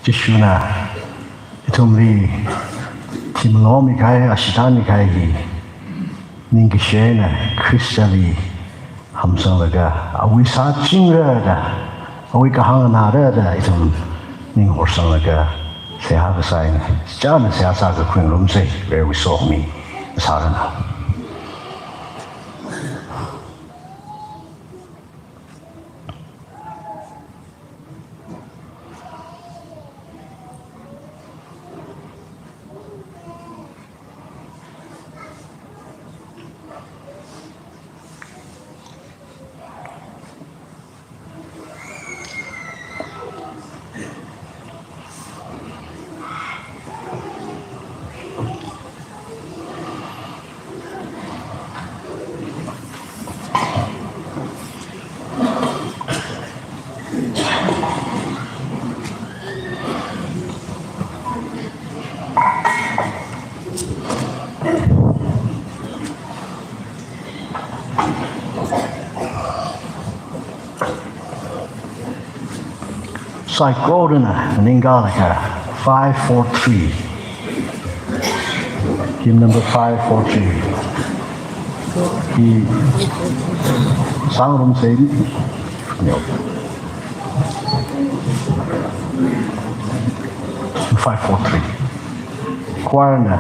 Jishuna ithumli thimalomi kahai, ashee tāmi kahai hi ningkashi eina Khristali hamsanglaga, awui sāchingra da, awui kahāng nara da, ithum ning horsanglaga, seihā kasā eina, chāna seihā sākakhui ngarumsa, Varewui somi sāranu. Saikorana ningkalaga five four three. Hymn number five four three. Hi sāngarumsa. Five four three. Choirna.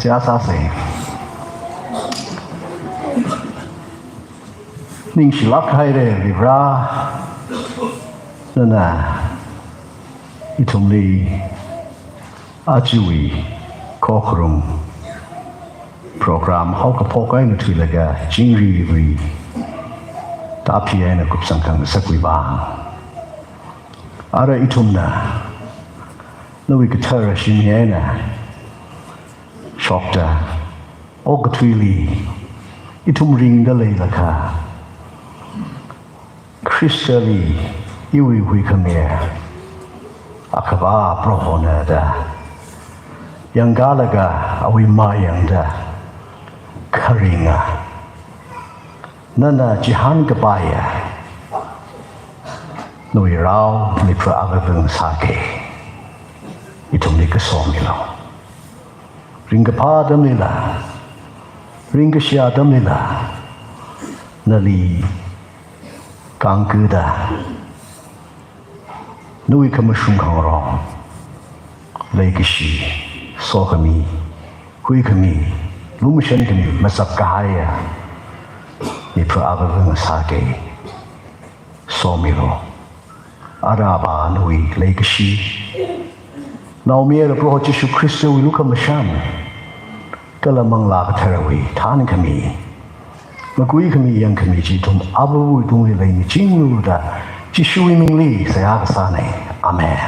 Seihā sāsa. Ningshilāk haira Varivara, nana ithumli ajawui khokharum program haokaphok eina thuilaga chingri ri tāphi eina kupsang khangasakwui vang. Ara ithumna nawui kathara shim eina shokta, okathuili ithum ringda leilakha, Khristali iwui huikhami Akhava Prohona da yangkalaga awui mayangda kharinga, nana chihān kapaiya nawui rao Mipra Avāva ngasāka. Ithumli kasomilu. Ringkaphā atamlila, ringkashi atamlila, nali kangkhuida, nawui khamashung khangarong, leikashi, sokhami, huikhami, lumashan khami mazap kahaiya Mipra Avāva ngasāka. Somilu. Ara Avā nawui leikashi, Naomayara Proho Jishu Khristawui lukhamashan, kala Manglā Katharawui thānkhami, makuikhami yangkhami chi ithum Avāwui tungli leimichinglu da Jishuwui mingli seihā kasāna. Amen.